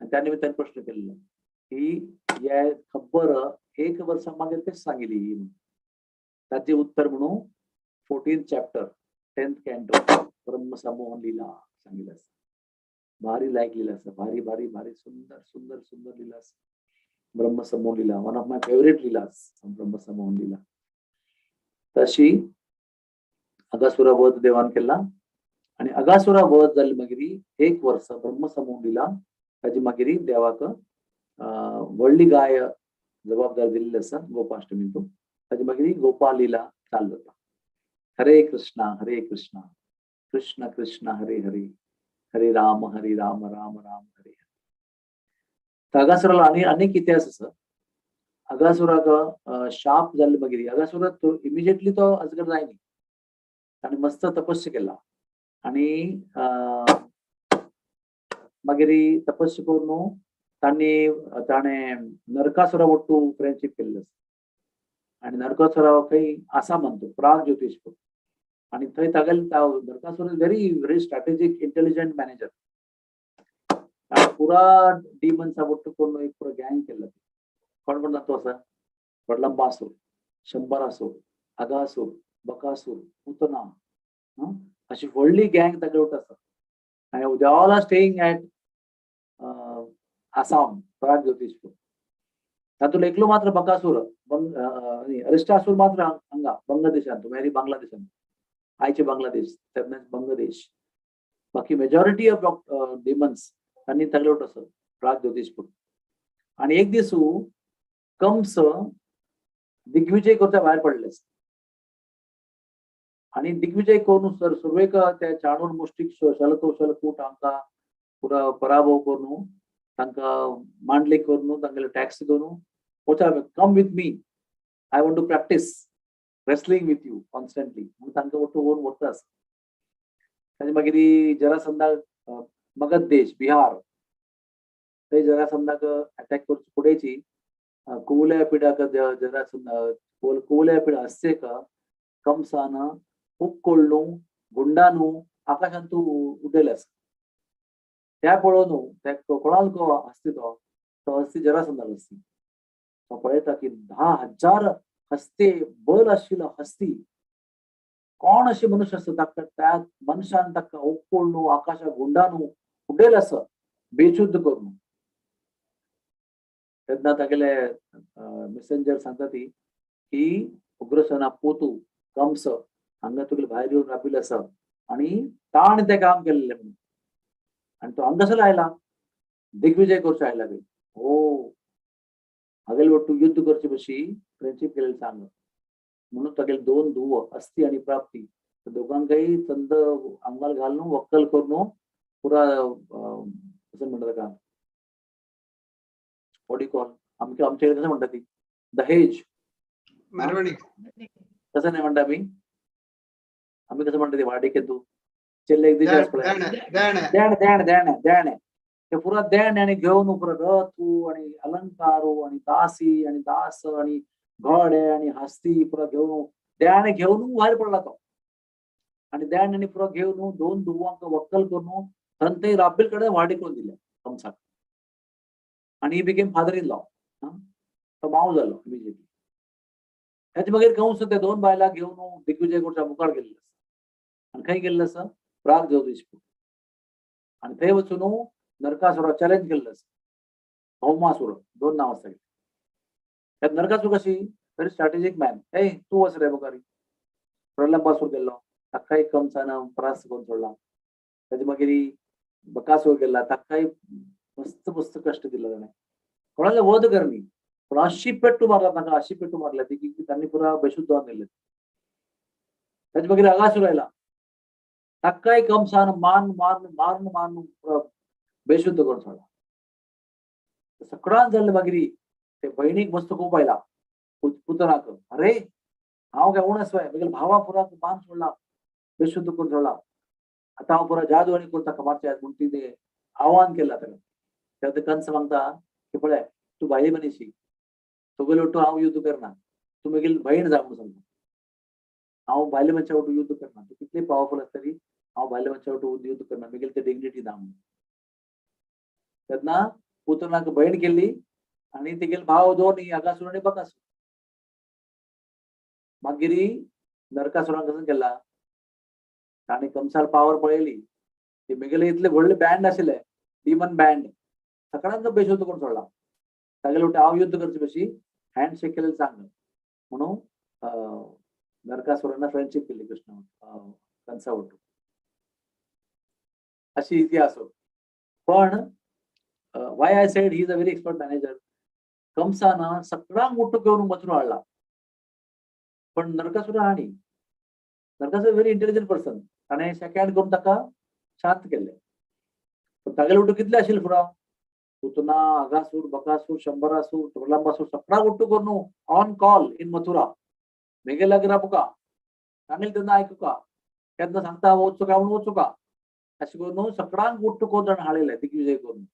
आणि त्या निमित्तान प्रश्न केलेलो की हे खबर एक वर्सा मागीर कशी सांगिली ही म्हणून. ताचे उत्तर म्हणून 14th chapter 10th canto ब्रह्मसमोहन लीला सांगितलं आसा. भारी लायक लीला आसा, भारी भारी भारी सुंदर सुंदर सुंदर लीला आसा ब्रह्मसमोहन लीला. One of my favourite leelas ब्रह्मसमोहन लीला. तशी अगासुरा वध देवान केला आणि अगासुरा वध जाली मागीर एक वर्स ब्रह्मसमोहन लीला ताजी मागीर देवाक व्हडली गाय जबाबदार दिल्ली आसा गोपाष्टमी तो. ताजी मागीर गोपाल लीला चालू जाता. हरे कृष्णा हरे कृष्णा कृष्ण कृष्ण हरे हरे हरे राम हरे राम राम राम हरे हरे. अगासुराला आनी अनेक इतिहास आसा. अगासुराक शाप जाल्ले मागीर अगासुरा तो इमिजिएटली तो अजगर जायनी, ताणें मस्त तपस्या केला आणि मागीर तपस्या करून तांणी ताणें नरकासुरा वट्टू फ्रेंडशीप केल्ली आसा. आणि नरकासुरा खंय आसा म्हणतो प्राग ज्योतिषपूर आणि थंय तागेले Narakasura is very very strategic intelligent manager. पुरा डिमन्सा वट्टू करून एक पुरा गँग केल्लो. कोण कोण तो आसा, प्रलंबासूर, शंबरासूर, अगासूर, बकासूर, पुतना, अशी व्हडली गँग तागे वट आसा. आनी they all are staying at Assam Prag Jyotishpur. तातूंत एकलो मात्र बकासूर अरिष्टासूर मात्र हांगा बंगदेशांत, म्हळ्यार बांगलादेशांत, आयचे बांगलादेश तेन्ना बंगदेश. बाकी मेजॉरिटी ऑफ डिमन्स तांणी तागेले वट आसा प्राग ज्योतिषपूर. आनी एक दीस कंस दिग्विजय करच्या भायर पडले आणि दिग्विजय करून सर सुरवेक त्या चाणूर मुष्टीक शलतोशल कूट हांकां पुरा पराभव करून तांकां मांडले करून तांगेले टॅक्स करून वचा, come with me, I want to practice wrestling with you constantly म्हणून तांकां वट्टू व्हरून व्हरता आसा. ताजे मागीर जरासंधाक मगध देश बिहार थंय जरासंधाक अटॅक करचे फुडेंची कुवल्या पिडाक जरासंध कुवल्या पिड हस्तेक कंसान उक्कोळ्ळू गुंडानू आकाशांतू उडयले आसा. त्या पळोवन त्या कोणाक हस्ती तो तो हस्ती जरासंधाल हस्ती तो पळयता की 10,000 हस्ते बल आशिल्लो हस्ती कोण अशे मनुष्य आसता ताका त्या मनशान ताका उक्कोळ्ळू आकाशा गुंडानू उडयले आसा बेशुद्ध करून. तेन्ना तागेले मेसेंजर सांगता ती की उग्रसेना पोतू कंस हांगा तुगेले भायर येवन राबिल्लो आसा आनी ताणें तें काम केल्लें म्हणून. आनी तो हांगासर आयला दिग्विजय करचो आयला बी हो हागेले वट्टू युद्ध करचे बशी फ्रेंडशीप केलेले सांग म्हणून तागेले 2 धुव अस्थी आनी प्राप्ती दोगांकय चंद आंगार घालून वक्कल करून पुरा कसं म्हणटा ताका what you call आमच्या कडेन कसं म्हणटा ती दहेज कसं नाही म्हणटा आमी आमी कसं म्हणटा ती वाडीक तूं चेल्ले एक दीस देण देण देण देण ते पुरा देण आनी घेवन पुरा रथ आनी अलंकारो आनी दासी आनी दास आनी घोडे आनी हस्ती पुरा घेवन देण घेवन भायर पडला तो. आनी देण आनी पुरा घेवन 2 धुवांक वक्कल करून थंय राबील कडेन वाडी करून दिले कंसाक. आनी he became father in law, तो माव जालो इमिजिएटली. ताचे मागीर कंस ते दोन बायलां घेवन दिग्विजय करच्या मुखार गेल्ले आसा आनी खंय गेल्ले आसा प्राग ज्योतिषपूर आनी थंय वचून नरकासुरा चॅलेंज केल्लें आसा. भौमासुर दोन नांव आसा. त्यात नरकासूर कशी व्हेरी स्ट्रॅटेजीक मॅन. ए तूं वच रे मुखार. प्रलंबासूर गेल्लो ताकाय कंसान परास्त करून सोडला. ताचे मागीर बकासूर गेला ताकाय मस्त मस्त कश्ट दिले ताणें. कोणाले वध करणी पण अशी पेट्टू मारला ताका, अशी पेट्टू मारल्या ती की त्यांनी पुरा बेशुद्ध जावन गेले. ताचे मागीर अगासूर आयला ताकाय कंसान मान मारून मारून मारून पुरा बेशुद्ध करून सोडला. सगळ्यान जाल्ले मागीर ते बहिणीक मस्त खूब आयला पुतनाक, अरे हांव काय उणें आसवाय म्हगेल्या भावा पुराक मान सोडला बेशुद्ध करून सोडला, आतां हांव पुरा जादू आनी करून ताका मारचें म्हूण तिणें आव्हान केलां ताका. तेन्ना कंस मागता की पळय तूं भायली मनीशी तुगेले वटू हांव युद्ध करना, तूं म्हगेली भयण जा म्हणून सांगता, हांव भायले मनशा वटू युद्ध करना, तूं कितली पावरफुल आसतली हांव भायले मनशा वटू युद्ध करना, म्हगेली ते डिग्निटी ना म्हणून. तेन्ना पुतनाक भयण केली आनी तेगेले भाव दोन अगासूर आनी बकासूर. मागीर नरकासुरान कसो केला ताणें कंसार पावर पळयली ती म्हगेले इतले व्हडले बँड आशिल्ले डिमन बँड सगळ्यांचो बेशुद्ध करून सोडला. तागेले वटेन हांव युद्ध करचे बशी हँडशेक केलें सांग म्हणून नरकासुरान फ्रेंडशीप केली कृष्ण कंसा वटून. अशी इतिहास. पण why I said he is a very expert manager. कंसान सगळ्यांक मोठो घेवन मथुरा हाडला पण नरकासुर आनी नरकासूर व्हेरी इंटेलिजंट पर्सन ताणें सेकंड करून ताका शांत केल्ले. पण तागेले वटू कितले आशिल्ले फुडा पुतना अगासूर बकासूर शंबरासूर प्रलंबासूर सगळ्यांक ಒಟ್ಟು करून ऑन कॉल इन मथुरा मेगेल्या घरा बुका सांगेल तेन्ना आयकुका केन्ना सांगता वचुका म्हणून वचुका अशें करून सगळ्यांक ಒಟ್ಟು करून ताणें हाडलें दिग्विजय करून.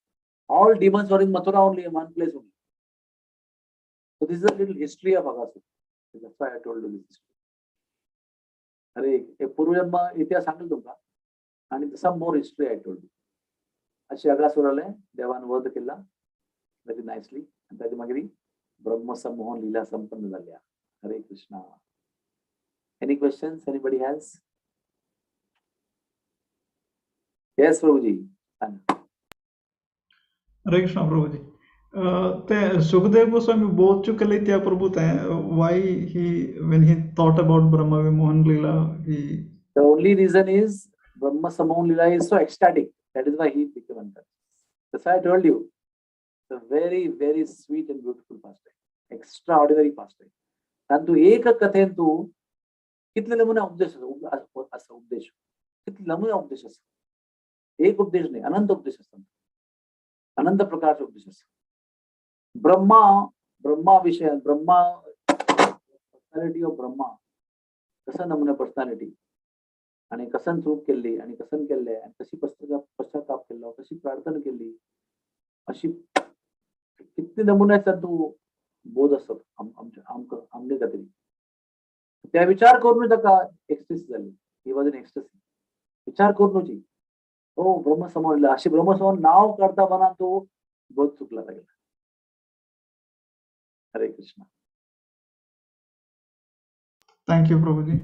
All demons were in Mathura only, in one place only. So this is a little history of Agasur. That's why I told you this history. अरे एक पूर्वजन्म इतिहास सांगेल तुमका आणि some more history I told you. अशी अगासुराले देवान वध केला व्हेरी नायसली आणि त्याच्या मागीर ब्रह्मसंमोहन लीला संपन्न झाल्या. हरे Krishna. Any questions anybody has? Yes Prabhuji. Hare Krishna Prabhuji. ते सुखदेव गोस्वामी बोध चुकले त्या प्रभु ते why he when he thought about Brahma Vimohan Leela he The only reason is Brahma Sammohan Leela is so ecstatic. That is why he became unconscious. That's why I told you. It's a very, very sweet and beautiful pastime. Extraordinary pastime. तांतू एक कथेन तू कितले नमुने उपदेश आसा, उपदेश कितले नमुने उपदेश आसा, एक उपदेश नाही, अनंत उपदेश आसा, अनंत प्रकारचे उपदेश आसा. ब्रह्मा, ब्रह्मा विषय, ब्रह्मा पर्सनॅलिटी ऑफ ब्रह्मा कसं नमुने पर्सनॅलिटी आणि कसन चूक केली आणि कसन केले आणि कशी पश्चाताप केलो, कशी प्रार्थना केली, अशी किती नमुन्याचा तू बोध असतो आमच्या आमने खातीर. त्या विचार करून ताका एक्सटेसी जाली. He was in ecstasy. विचार करून जी हो ब्रह्मसमोर अशी ब्रह्मसमोर नाव काढता बना तो बोध चुकला लागला. हरे कृष्णा. Thank you Prabhuji.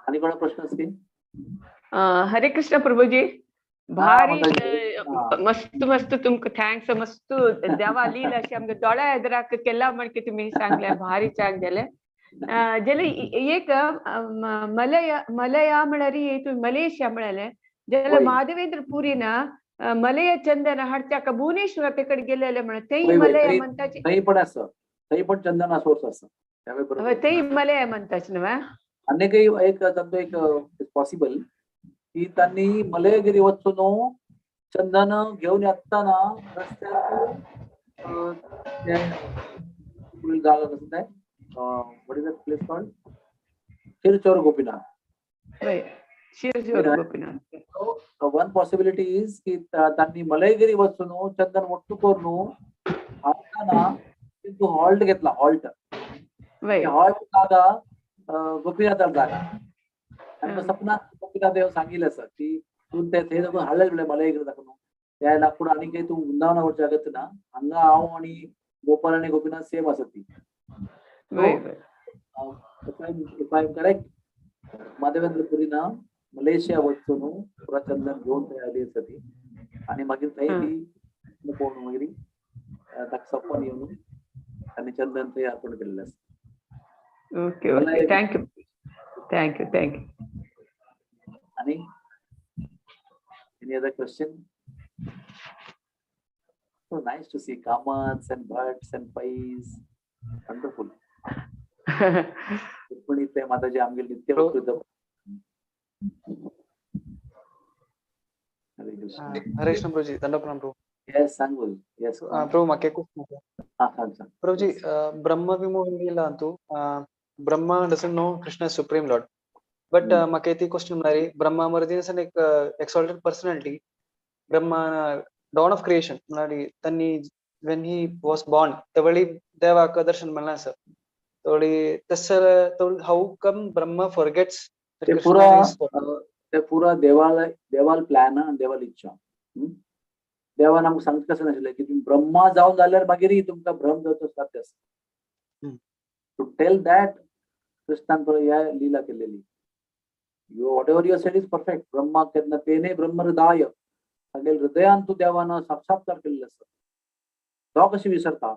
आणि कोणा प्रश्न असतील? हरे कृष्ण प्रभुजी. भारी माताजी. मस्त मस्त तुमका thanks. मस्त देवा लीला अशी आमच्या दोळ्या एदराक केला म्हणके तुम्ही सांगले, भारी चांग जाले. जाल्यार एक मलया मलया म्हळ्यार तुम्ही मलेशिया म्हळ्यार जाल्यार वय. माधवेंद्र पुरीन मलय चंदन हाडच्याक भुवनेश्वर तेकडे गेलेले म्हण तेय वय, वय, मलया थंय म्हणताची. थंय पण आसा, थंय पण चंदना सोर्स आसा. त्यावेळी बरोबर. हय, तेय मलया म्हणताची न्हू. आनी एक तांचो एक पॉसिबल की त्यांनी मलयगिरी वचून चंदन घेऊन येताना रस्त्यात ते जागा कसं काय, what is that place called, Kshirchor Gopinath. वय, शिरचोर गोपीनाथ. वन पॉसिबिलिटी is की त्यांनी मलयगिरी वचून चंदन ಒಟ್ಟು करून हाडताना तू हॉल्ट घेतला, हॉल्ट. वय. हॉल्ट जागा गोपीनाथाला जागा आणि मग सपनात गोपीनाथ देव सांगितलं असं की तू ते थंय दाखोवन हाडलें म्हणल्यार मलयगिरी दाखोवन त्या लाकूड आनी काही तूं वृंदावनावर जागत ना, हांगा हांव आनी गोपाल आनी गोपीनाथ सेम आसा ती. वय वय. If I am correct, Madhavendra पुरीन Malaysia वचून पुरा चंदन घेवन थंय आयली आसा ती आनी मागीर थंय ती पळोवन मागीर ताका सपन येवन आनी चंदन थंय अर्पण केल्लें आसा. Okay okay, thank you thank you thank you. आनी any other question? So nice to see Kamats and Bhatts and Pais. Wonderful. Rukmini ते माताजी आमगेले नित्य Prabhu. कृत. हरे कृष्ण. हरे कृष्ण प्रभुजी, दंड प्रणाम प्रभू. येस, सांग बोल. येस. प्रभू, म्हाका एक क्वेश्चन आसा. हा, सांग सांग. Prabhuji, Yes. Brahma Vimohan Leela अंतु Brahma doesn't know Krishna is Supreme Lord. But म्हाका ती क्वेश्चन म्हळ्यार ब्रह्मा मर्दी आसा एक exalted personality. Brahma dawn of creation म्हळ्यार त्यांनी when he was born त्यावेळी देवाक दर्शन मेळ्ळें आसा. तोळी तसर how come Brahma forgets ते पुरा ते पुरा देवाला देवाल प्लॅन आणि देवाल इच्छा. देवान आमकां सांगता कसं नाशिल्लें की तुमी ब्रह्मा जावन जाल्यार मागीर तुमकां भ्रम जावचो साध्य आसा. टू टेल that कृष्णान पुरा ह्या लीला केलेली. You whatever you said is perfect. Brahma केन्ना तेने ब्रह्म हृदय तागेले हृदयान तूं देवान साक्षात्कार केल्लो आसा. तो कशी विसरता?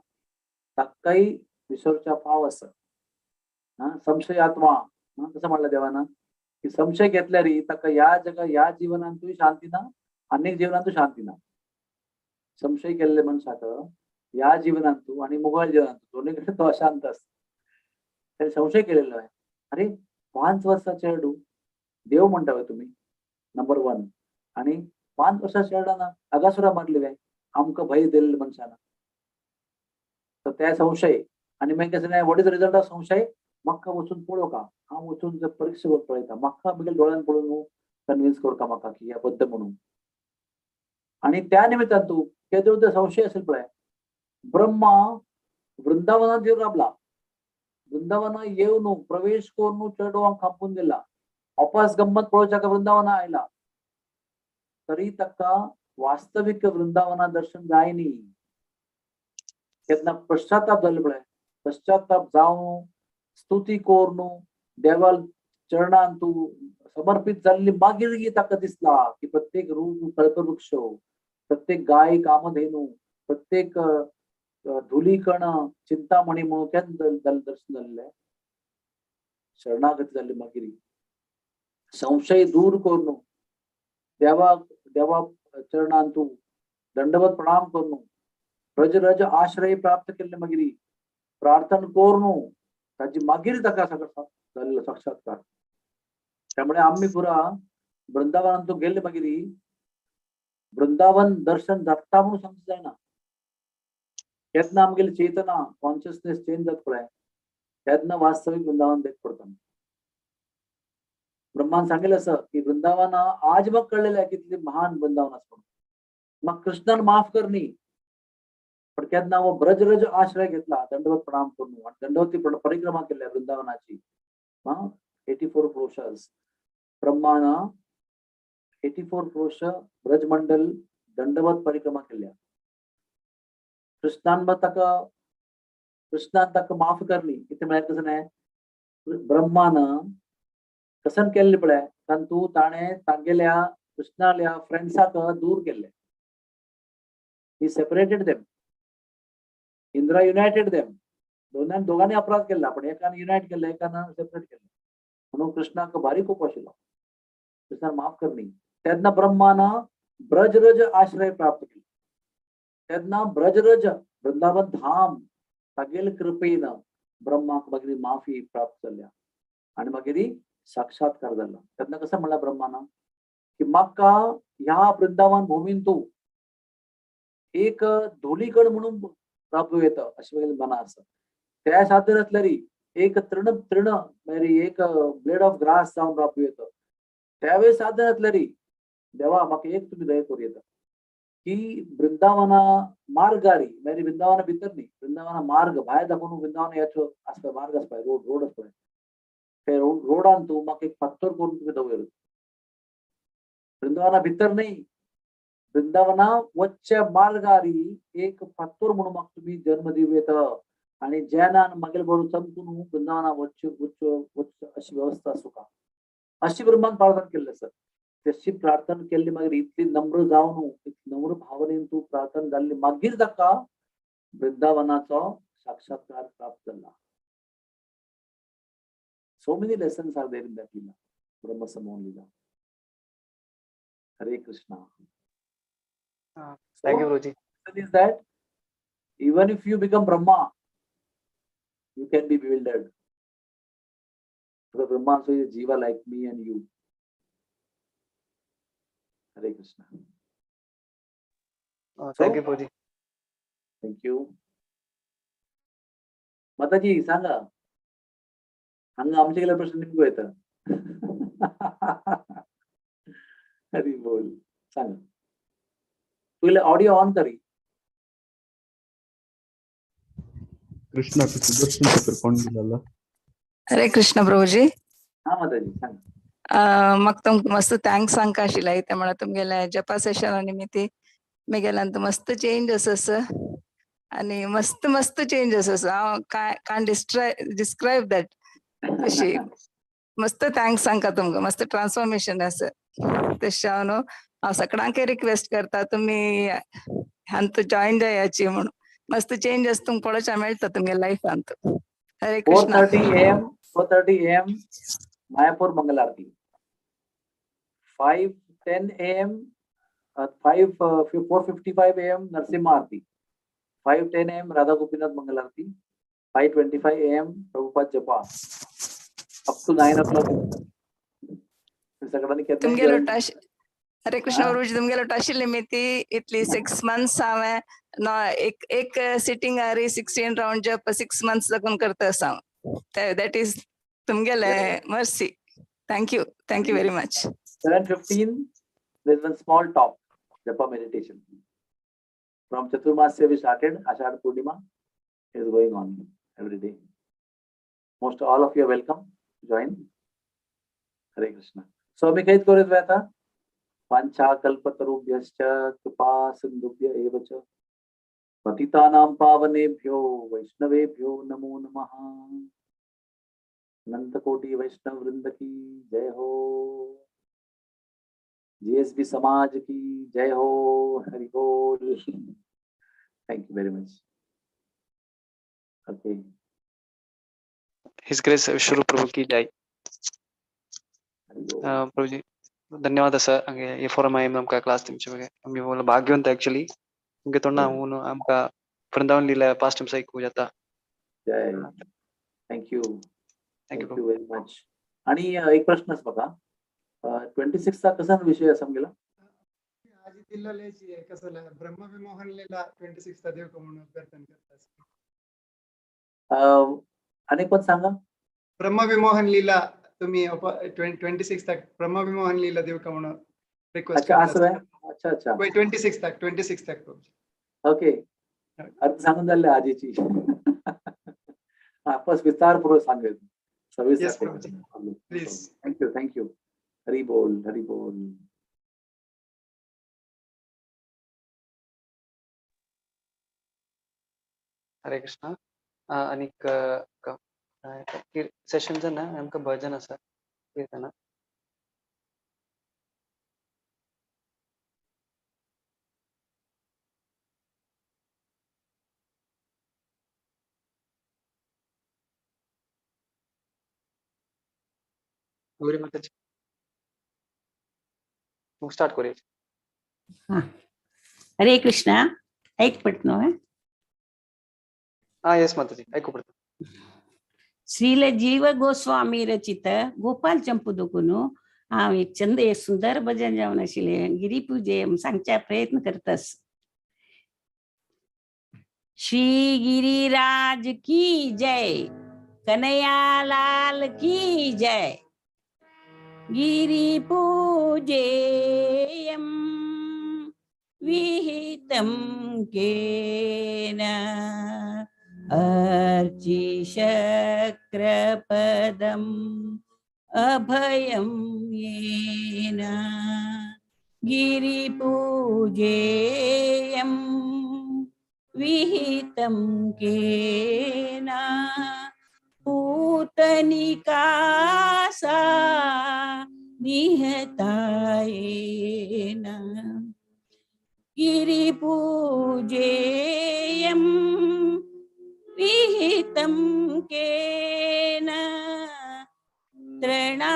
ताकाय विसरच्या फाव आसा. संशय आत्मा कसं म्हणलं देवान की संशय घेतल्यार ताका ह्या जगा ह्या जीवनांतूय शांती ना, अनेक जीवनांतूय शांती ना. संशय केल्ले मनशाक ह्या जीवनांतू आणि मुघल जीवनांतू दोन्ही कडे तो अशांत आसता. त्याने संशय केलेलो आहे, अरे 5 वर्सां चेडू देव म्हणटा तुमी नंबर 1, आणि 5 वर्सां चेडाना अगासुरा मारली काय आमकां भंय दिल्ले मनशान. तर त्या संशय आणि मागीर कसं नाही, what is result of संशय? म्हाका वचून पळोवका, हांव वचून जर परीक्षा करून पळयता, म्हाका म्हगेल्या दोळ्यान पळोवन कन्विन्स करता म्हाका की ह्या बद्द म्हणून. आणि त्या निमित्तान तूं केदो ते संशय असेल पळय, ब्रह्मा वृंदावनात येवन राबला, वृंदावना येवन प्रवेश करून चेडवांक खापून दिला, अपास गंमत पळोवच्याक वृंदावना आयला, तरी ताका वास्तविक वृंदावना दर्शन जायनी. केन्ना पश्चाताप जालो पळय, पश्चाताप जावन स्तुती करून देवाल चरणान तूं समर्पित जाल्ली मागीर ताका दिसला की प्रत्येक रूप कल्पवृक्ष, प्रत्येक गाय कामधेनू, प्रत्येक धुलीकण चिंतामणी म्हणून केन्ना दर्शन जाल्लें, शरणागती जाल्ली. मागीर संशय दूर करून देवा देवा चरणान तूं दंडवत प्रणाम करून रज रज आश्रय प्राप्त केल्ले मागीर प्रार्थना करून ताजी मागीर ताका सगळो जाल्लो साक्षात्कार. त्यामुळे आम्ही पुरा वृंदावनात तो गेले मागीर वृंदावन दर्शन जाता म्हणून समजूं जायना. केन्ना आमगेली चेतना कॉन्शियसनेस चेंज जाता पळय तेन्ना वास्तवीक वृंदावन देख पडता. ब्रह्मान सांगितलं असं की वृंदावन आज मग कळलेलं आहे कितली महान वृंदावन असं म्हणून. मग कृष्णान माफ करणी, पण केन्ना हो ब्रजरज आश्रय घेतला दंडवत प्रणाम करून आणि दंडवती परिक्रमा केल्या वृंदावनाची 84 क्रोशस ब्रह्मान 84 क्रोश ब्रजमंडल दंडवत परिक्रमा केल्या. कृष्णान मग ताका कृष्णान ताका माफ करली. कितें म्हळ्यार कसं न्हय, ब्रह्मान कसन केल्ले पळय तांतू ताणें तागेल्या कृष्णाल्या फ्रेंड्साक दूर केल्ले. He separated them. Indra united them. दोघांनी अपराध केला, पण एकाने युनायट केलं, एकानं सेपरेट केलं. म्हणून कृष्णाक भारी कोप आशिल्लो. कृष्णान माफ करणी. तेन्ना ब्रह्मान ब्रजरज आश्रय प्राप्त केलो. तेन्ना ब्रजरज वृंदावन धाम तागेले कृपेन ब्रह्माक मागीर माफी प्राप्त जाल्या आणि मागीर साक्षात्कार जाला. तेन्ना कसं म्हणला ब्रह्मान की म्हाका ह्या वृंदावन भूमीन तूं एक धुलीकण म्हणून राबू येता अशें म्हगेलें मना आसा. त्या साध्य नासल्यारी एक तृण तृण म्हळ्यार एक ब्लेड ऑफ ग्रास जावन राबू येता. त्यावेळेस साध्य नासल्यारी देवा म्हाका एक तुमी दया करूं येता की वृंदावना मार्गारी म्हळ्यार वृंदावना भितर न्ही, वृंदावना मार्ग भायर दाखोवन वृंदावन येचो आसपा मार्ग आसपा रोड रोड आसपा ते रोडान तूं म्हाका एक फात्तर करून तुमी दवर. वृंदावना भितर न्ही, वृंदावना वच्च्या मार्गारी एक फात्तोर म्हणून म्हाका तुमी जन्म दिवं येता. आणि जैनान मागील बरोबर चमकून वृंदावना वच्च वच्च वच्च अशी व्यवस्था सुका अशी ब्रह्मान प्रार्थना केल्ली आसा. तशी प्रार्थना केल्ली मागीर इतली नम्र जावन नम्र भावनेन तूं प्रार्थना जाल्ली मागीर ताका वृंदावनाचो साक्षात्कार प्राप्त जाला. So many lessons are there in that lila, Brahma Sammohan Lila. Hare Krishna. Thank you Prabhuji. Is that even if you become Brahma, you can be bewildered. Because Brahma also is jiva like me and you. Hare Krishna. Thank you Prabhuji. Thank you. Mataji सांगा, हांगा आमचे गेल्यार प्रश्न निमको येता. हरी बोल. सांगा, तुगेले audio on करी. कृष्णा सुदर्शन चक्र कोण दिलेला? हरे कृष्ण प्रभुजी. हा माताजी सांगा. म्हाका तुमकां मस्त thanks सांगका आशिल्लें कित्याक म्हळ्यार तुमगेल्या जपा सेशना निमित्ती म्हगेल्यान मस्त चेंजस आसा आनी मस्त मस्त चेंजस आसा. हांव कांय डिस्क्रायब that. अशी मस्त thanks सांगता तुमकां, मस्त ट्रान्सफॉर्मेशन आसा. तशें हांव न्हू हांव सगळ्यांकय रिक्वेस्ट करता तुमी हांतू जॉयन जायाची म्हणून. मस्त चेंजस तुमकां पळोवच्या मेळटा तुमगे लायफांत. हरे Krishna. 4:30 AM Mayapur Mangal Aarti, 5:10 AM 4:55 AM Narasimha Aarti, 5:10 AM Radha Gopinath Mangal Aarti, 5:25 AM Prabhupada Japa, up to 9 o'clock. सगळ्यांनी तुमगेलो हरे कृष्ण गुरुजी, तुमगेलो आशिल्ली मिती इतली 6 months हांवें एक एक सिटींग आरी 16 राउंड जप 6 months लागून करता आसा हांव. That is तुमगेले mercy. Thank you, thank you very much. 7:15 there is one small talk, japa meditation. From Chaturmasya we started, Ashadh Purnima is going on every day. Most all of you are welcome to join. Hare Krishna. So आम्ही काहीच करूयात आता. वाञ्छा कल्पतरुभ्यश्च कृपा सिन्धुभ्य एव च पतितानां पावनेभ्यो वैष्णवेभ्यो नमो नमः. अनंत कोटि वैष्णव वृंद की जय हो. जीएसबी समाज की जय हो. हरि बोल. Thank you very much. Okay. His Grace Vishwarup Prabhu की जय. प्रभुजी धन्यवाद सर. हे फोरम आहे आमकां क्लास तुमचे बघे आमी भाग्यवंत ऍक्च्युली तुमगे तोंडा हून आमकां वृंदावन लीला पास्ट टाइम्स ऐकू जाता. जय. Thank you, thank you very much. आणि एक प्रश्न आसा म्हाका, 26 चा कसा विषय आसा आमगेलो? आजी दिल्लोलेची कसो ब्रह्म विमोहन लीला 26 चा देव म्हणून अभ्यर्थन करता. आणि कोण सांगा? ब्रह्म विमोहन लीला तुम्ही 26 ताक ब्रह्म विमोहन लीला देव का म्हणून रिक्वेस्ट. अच्छा अच्छा अच्छा, 26 ताक 26 ताक. ओके, अर्थ सांगून झाले आजीची. आपस विस्तारपूर्वक सांगेल. 26. Please. Thank you, thank you. Hari बोल, हरी बोल. हरे कृष्णा. आणि सेशन ना आमकां भजन आसा कीर्तना. गौरी माताजी स्टार्ट करूया. हरे कृष्णा. ऐक पडतो. हा येस माताजी, ऐकू पडतो. श्रील जीव गोस्वामी रचित गोपाल चंपू दोकून हांव एक चंद एक सुंदर भजन जावन आशिल्लें गिरी पूजे सांगच्या प्रयत्न करतास. श्री गिरिराज की जय, कन्हैया लाल की जय. गिरी पूजेयं विहितं केन अर्चिशक्रपदम् अभयं येन गिरिपूजेयं विहितं केन पूतनिकासा निहतायेन गिरिपूजेयं विहितं केन तृणावर्ततनु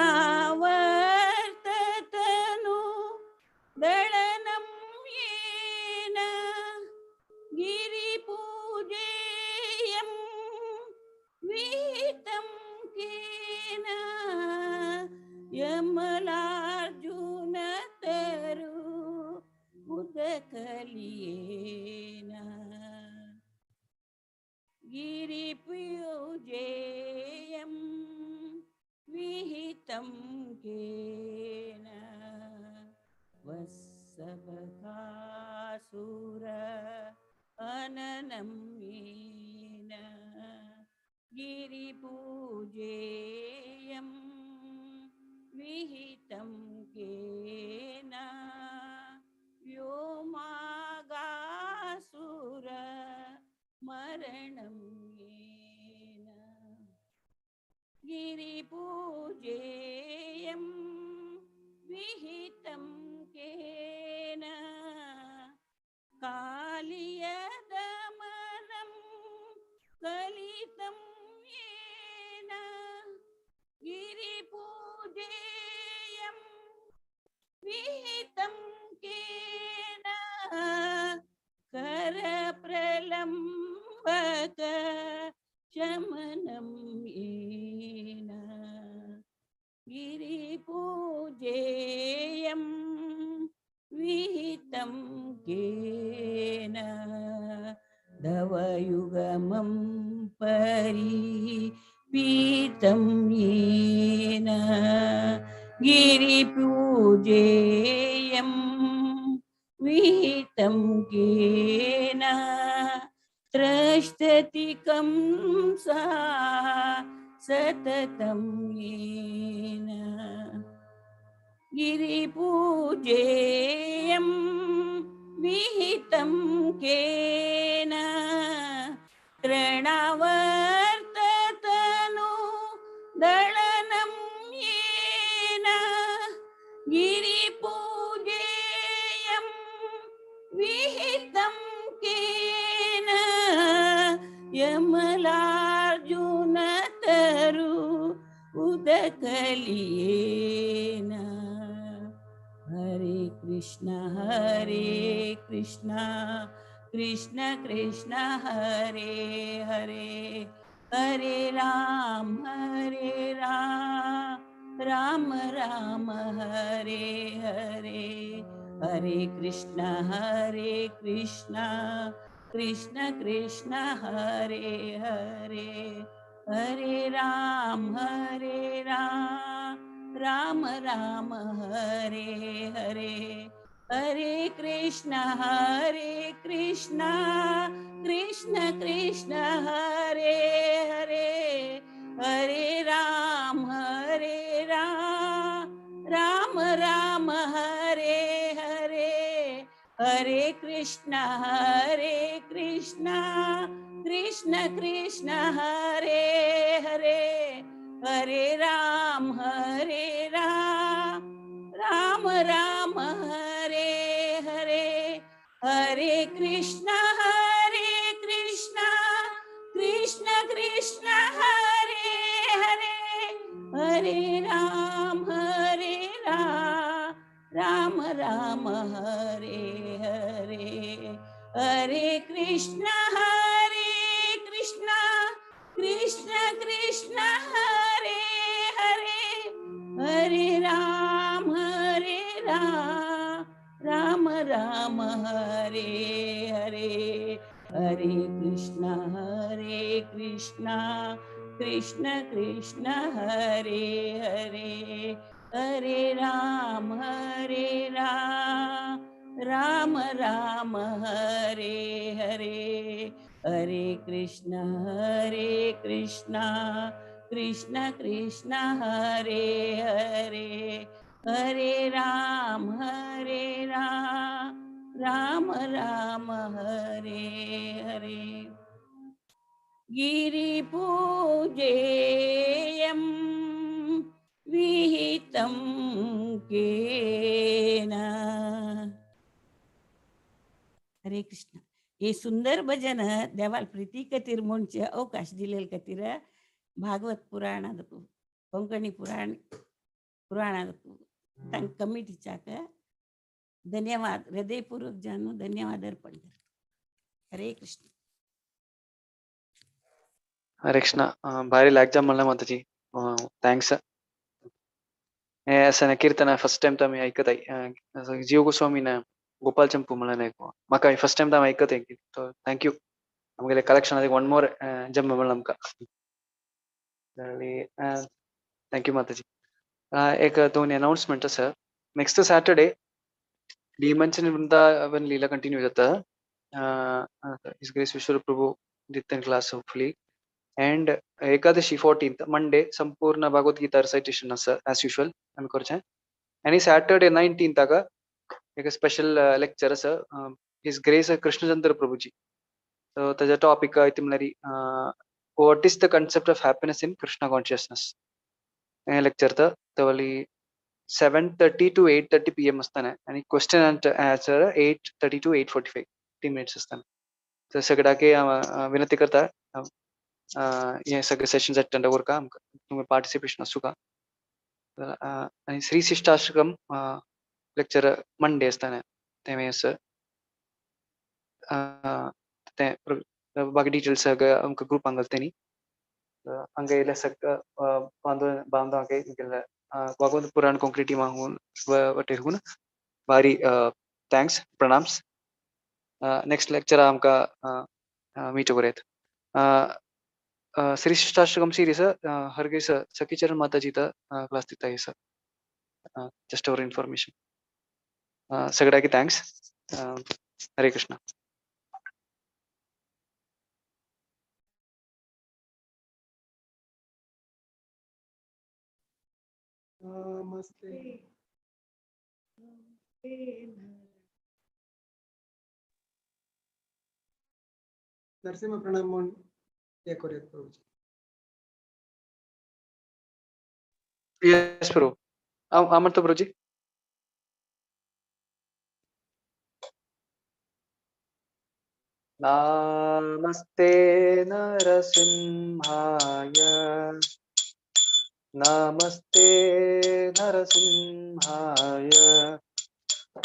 दळनं येन गिरिपूजेयं विहितं केन यमलार्जुन तरु उदकलियेन गिरिपूजेयं विहितं केन वत्सबकासुर अननं येन गिरिपूजेयं विहितं केन व्योमागासुर मरणं येन गिरिपूजेयं विहितं केन कालियदमनं कलितं येन गिरिपूजेयं विहितं केन करप्रलम्बक शमनं येन गिरिपूजेयं विहितं केन धवयुगमं परिपीतं येन गिरिपूजेयं विहितं केन त्रष्टतिकं सा सततं येन गिरिपूजेयं विहितं केन तृणावर्ततनु दळनं येन गिरिपूजेयं विहितं केन यमलार्जुन तरु उदकलियेन। हरे कृष्ण कृष्ण कृष्ण हरे हरे हरे राम राम राम हरे हरे हरे कृष्ण कृष्ण कृष्ण हरे हरे हरे राम राम राम हरे हरे हरे कृष्ण कृष्ण कृष्ण हरे हरे हरे राम राम राम हरे हरे हरे कृष्ण कृष्ण कृष्ण हरे हरे हरे राम राम राम हरे हरे हरे कृष्ण कृष्ण कृष्ण हरे हरे हरे राम राम राम हरे हरे हरे कृष्ण कृष्ण कृष्ण हरे हरे हरे राम राम राम हरे हरे हरे कृष्ण कृष्ण कृष्ण हरे हरे हरे राम राम राम हरे हरे हरे कृष्ण कृष्ण कृष्ण हरे हरे हरे राम राम राम हरे हरे। गिरिपूजेयं विहितं केन। हरे कृष्ण। हे सुंदर भजन देवाल प्रिती खातीर म्हणचे अवकाश दिलेले खातीर भागवत पुराणात कोंकणी पुराण पुराणात कमिटीच्याक धन्यवाद, हृदयपूर्वक जानू धन्यवाद अर्पण करतो। हरे कृष्ण। हरे कृष्ण। भारी लाग म्हणलं माताजी, thanks. हे असं कीर्तन फर्स्ट टाइम तर मी ऐकत आहे. जीव गोस्वामीन गोपाल चंपू म्हणलं म्हाका फर्स्ट टाइम तर ऐकत आहे. Thank you. आमगेले कलेक्शन वन मोर जम्म म्हणलं आमकां. Thank you माताजी. एक दोन अनाउन्समेंट आसा. Next Saturday demons in Vrindavan Leela continue जाता. His grace Vishwarup Prabhu दित्तन class hopefully. And Ekadashi 14th Monday संपूर्ण भगवद गीता रिसाइटेशन आसा एज युजुअल आमी करचें. आनी सॅटरडे 19th एक स्पेशल लेक्चर आसा his grace Krishnachandra Prabhuji. So ताजो टॉपिक कितें म्हणल्यार what is the concept of happiness in Krishna consciousness हें लेक्चर तवली 7:30 to 8:30 PM आसतना आनी question and answer 8:30 to 8:45 15 minutes आसतना. तर सगळ्याक हांव विनंती करता हे सगळे सेशन्स अटेंड करका, आमकां तुमी पार्टिसिपेशन आसूका. आनी श्री शिष्टाश्रम लेक्चर मंडे आसतना तें आसा. तें बाकी डिटेल्स सगळे आमकां ग्रुपान घालता न्ही. हांगा येयल्या सगळ्या बांधवांक भागवत पुराण कोंकणी टिमा वटेन भारी thanks, प्रणाम्स. नेक्स्ट लेक्चर आमकां मीट करूयात. श्री शिष्टाश्रम सिरीज हरगेस सखीचरण माताजी क्लास दिता sir. Just our information. सगळ्याक thanks. Hare Krishna. नमस्ते. नरसिंह प्रणाम म्हणून हे करूयात प्रभूजी. येस प्रभू. हांव म्हणतो प्रभूजी. नमस्ते नरसिंहाय, नमस्ते नरसिंहाय,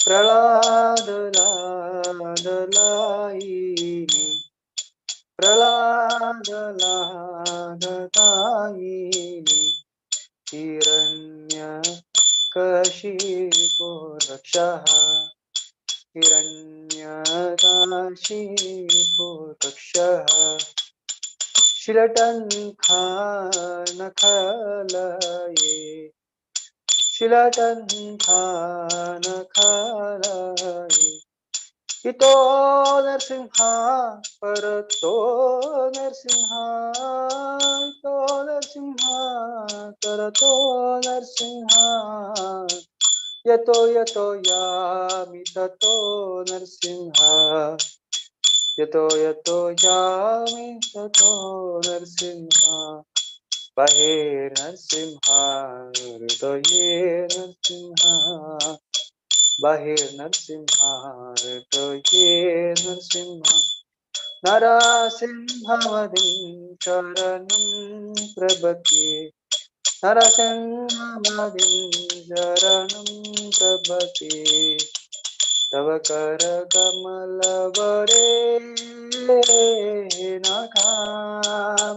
प्रह्लाद लाद लायिनी, प्रह्लाद लाद दायिनी, हिरण्य कशिपो रक्षः, हिरण्य कशिपो रक्षः, शिलटंखानखलये, शिलटंखानखलये, इतो नरसिंहा परतो नरसिंहा, इतो नरसिंहा करतो नरसिंहा, यतो यतो यामि ततो नरसिंहा, यतो यतो यामि ततो नरसिंहा, बाहेर नरसिंहा हृदये नरसिंहा, बाहेर नरसिंहा हृदये नरसिंहा, नरसिंहमदिं शरणं प्रपद्ये, नरसिंहमदिं शरणं प्रपद्ये, तव करकमलवरे नाथां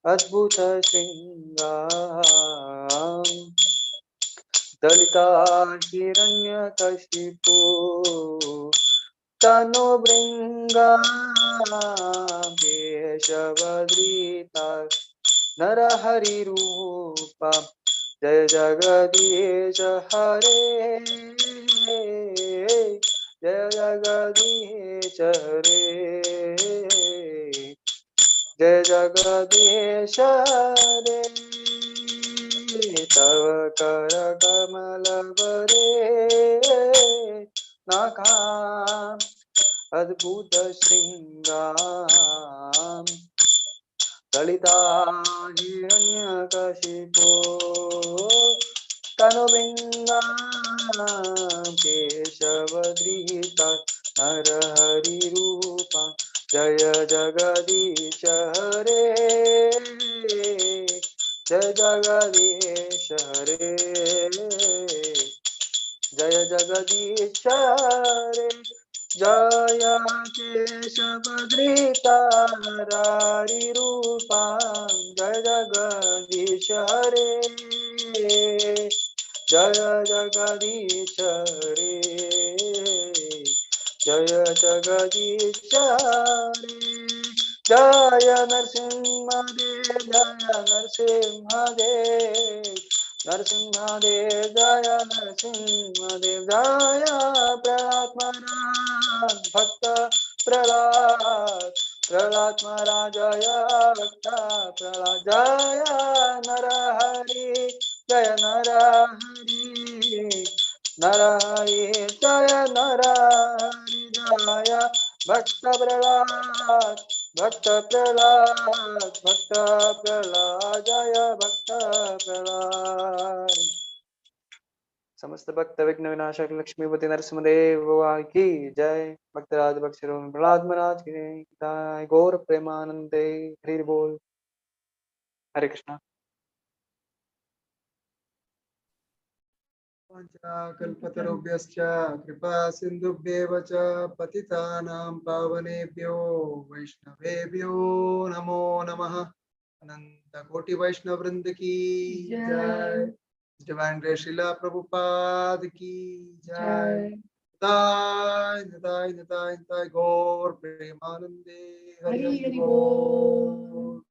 अद्भुत शृंगां दलिता हिरण्यकशिपु तनुभृंगा केशवधृता नरहरिरूपा जय जगदीश हरे, जय जगदीश हरे, जय जगदीश हरे, तव कर कमलवरे नखा अद्भुत श्रृंगार ललिता हिरण्यकशिपो तनुबिंदा केशवगृहीता नरहरि रूपा जय जगदीश हरे जय जगदीश हरे जय जगदीश हरे जय केशवधृता हरि रूपा जय जगदीश हरे जय जगदीश हरे जय जगदीश हरे जय नरसिंह देव जय नरसिंह देव नरसिंह देव जय नरसिंह देव जय प्रहलाद महाराज भक्त प्रहलाद प्रहलाद महाराज जय भक्त प्रहलाद जय नरहरि जय नरहरि नरहरि जय नरहरि जय भक्त प्रहलाद भक्त प्रहलाद भक्त प्रहलाद जय भक्त प्रहलाद। समस्त भक्त विघ्न विनाशक लक्ष्मीपति नरसिंहदेव भगवान की जय। भक्तराज भक्त शिरोमणि प्रहलाद महाराज की जय। गौर प्रेमानंदे हरि बोल। हरे कृष्णा। कल्पतरुभ्यश्च कृपा सिन्धुभ्येव च पतितानां पावनेभ्यो वैष्णवेभ्यो नमो नमः। अनंत कोटि वैष्णव वृंद की जय। डिवाइन ग्रेस श्रीला प्रभुपाद की जय। ताय ताय ताय ताय गौर प्रेमानंदे हरि हरि बोल।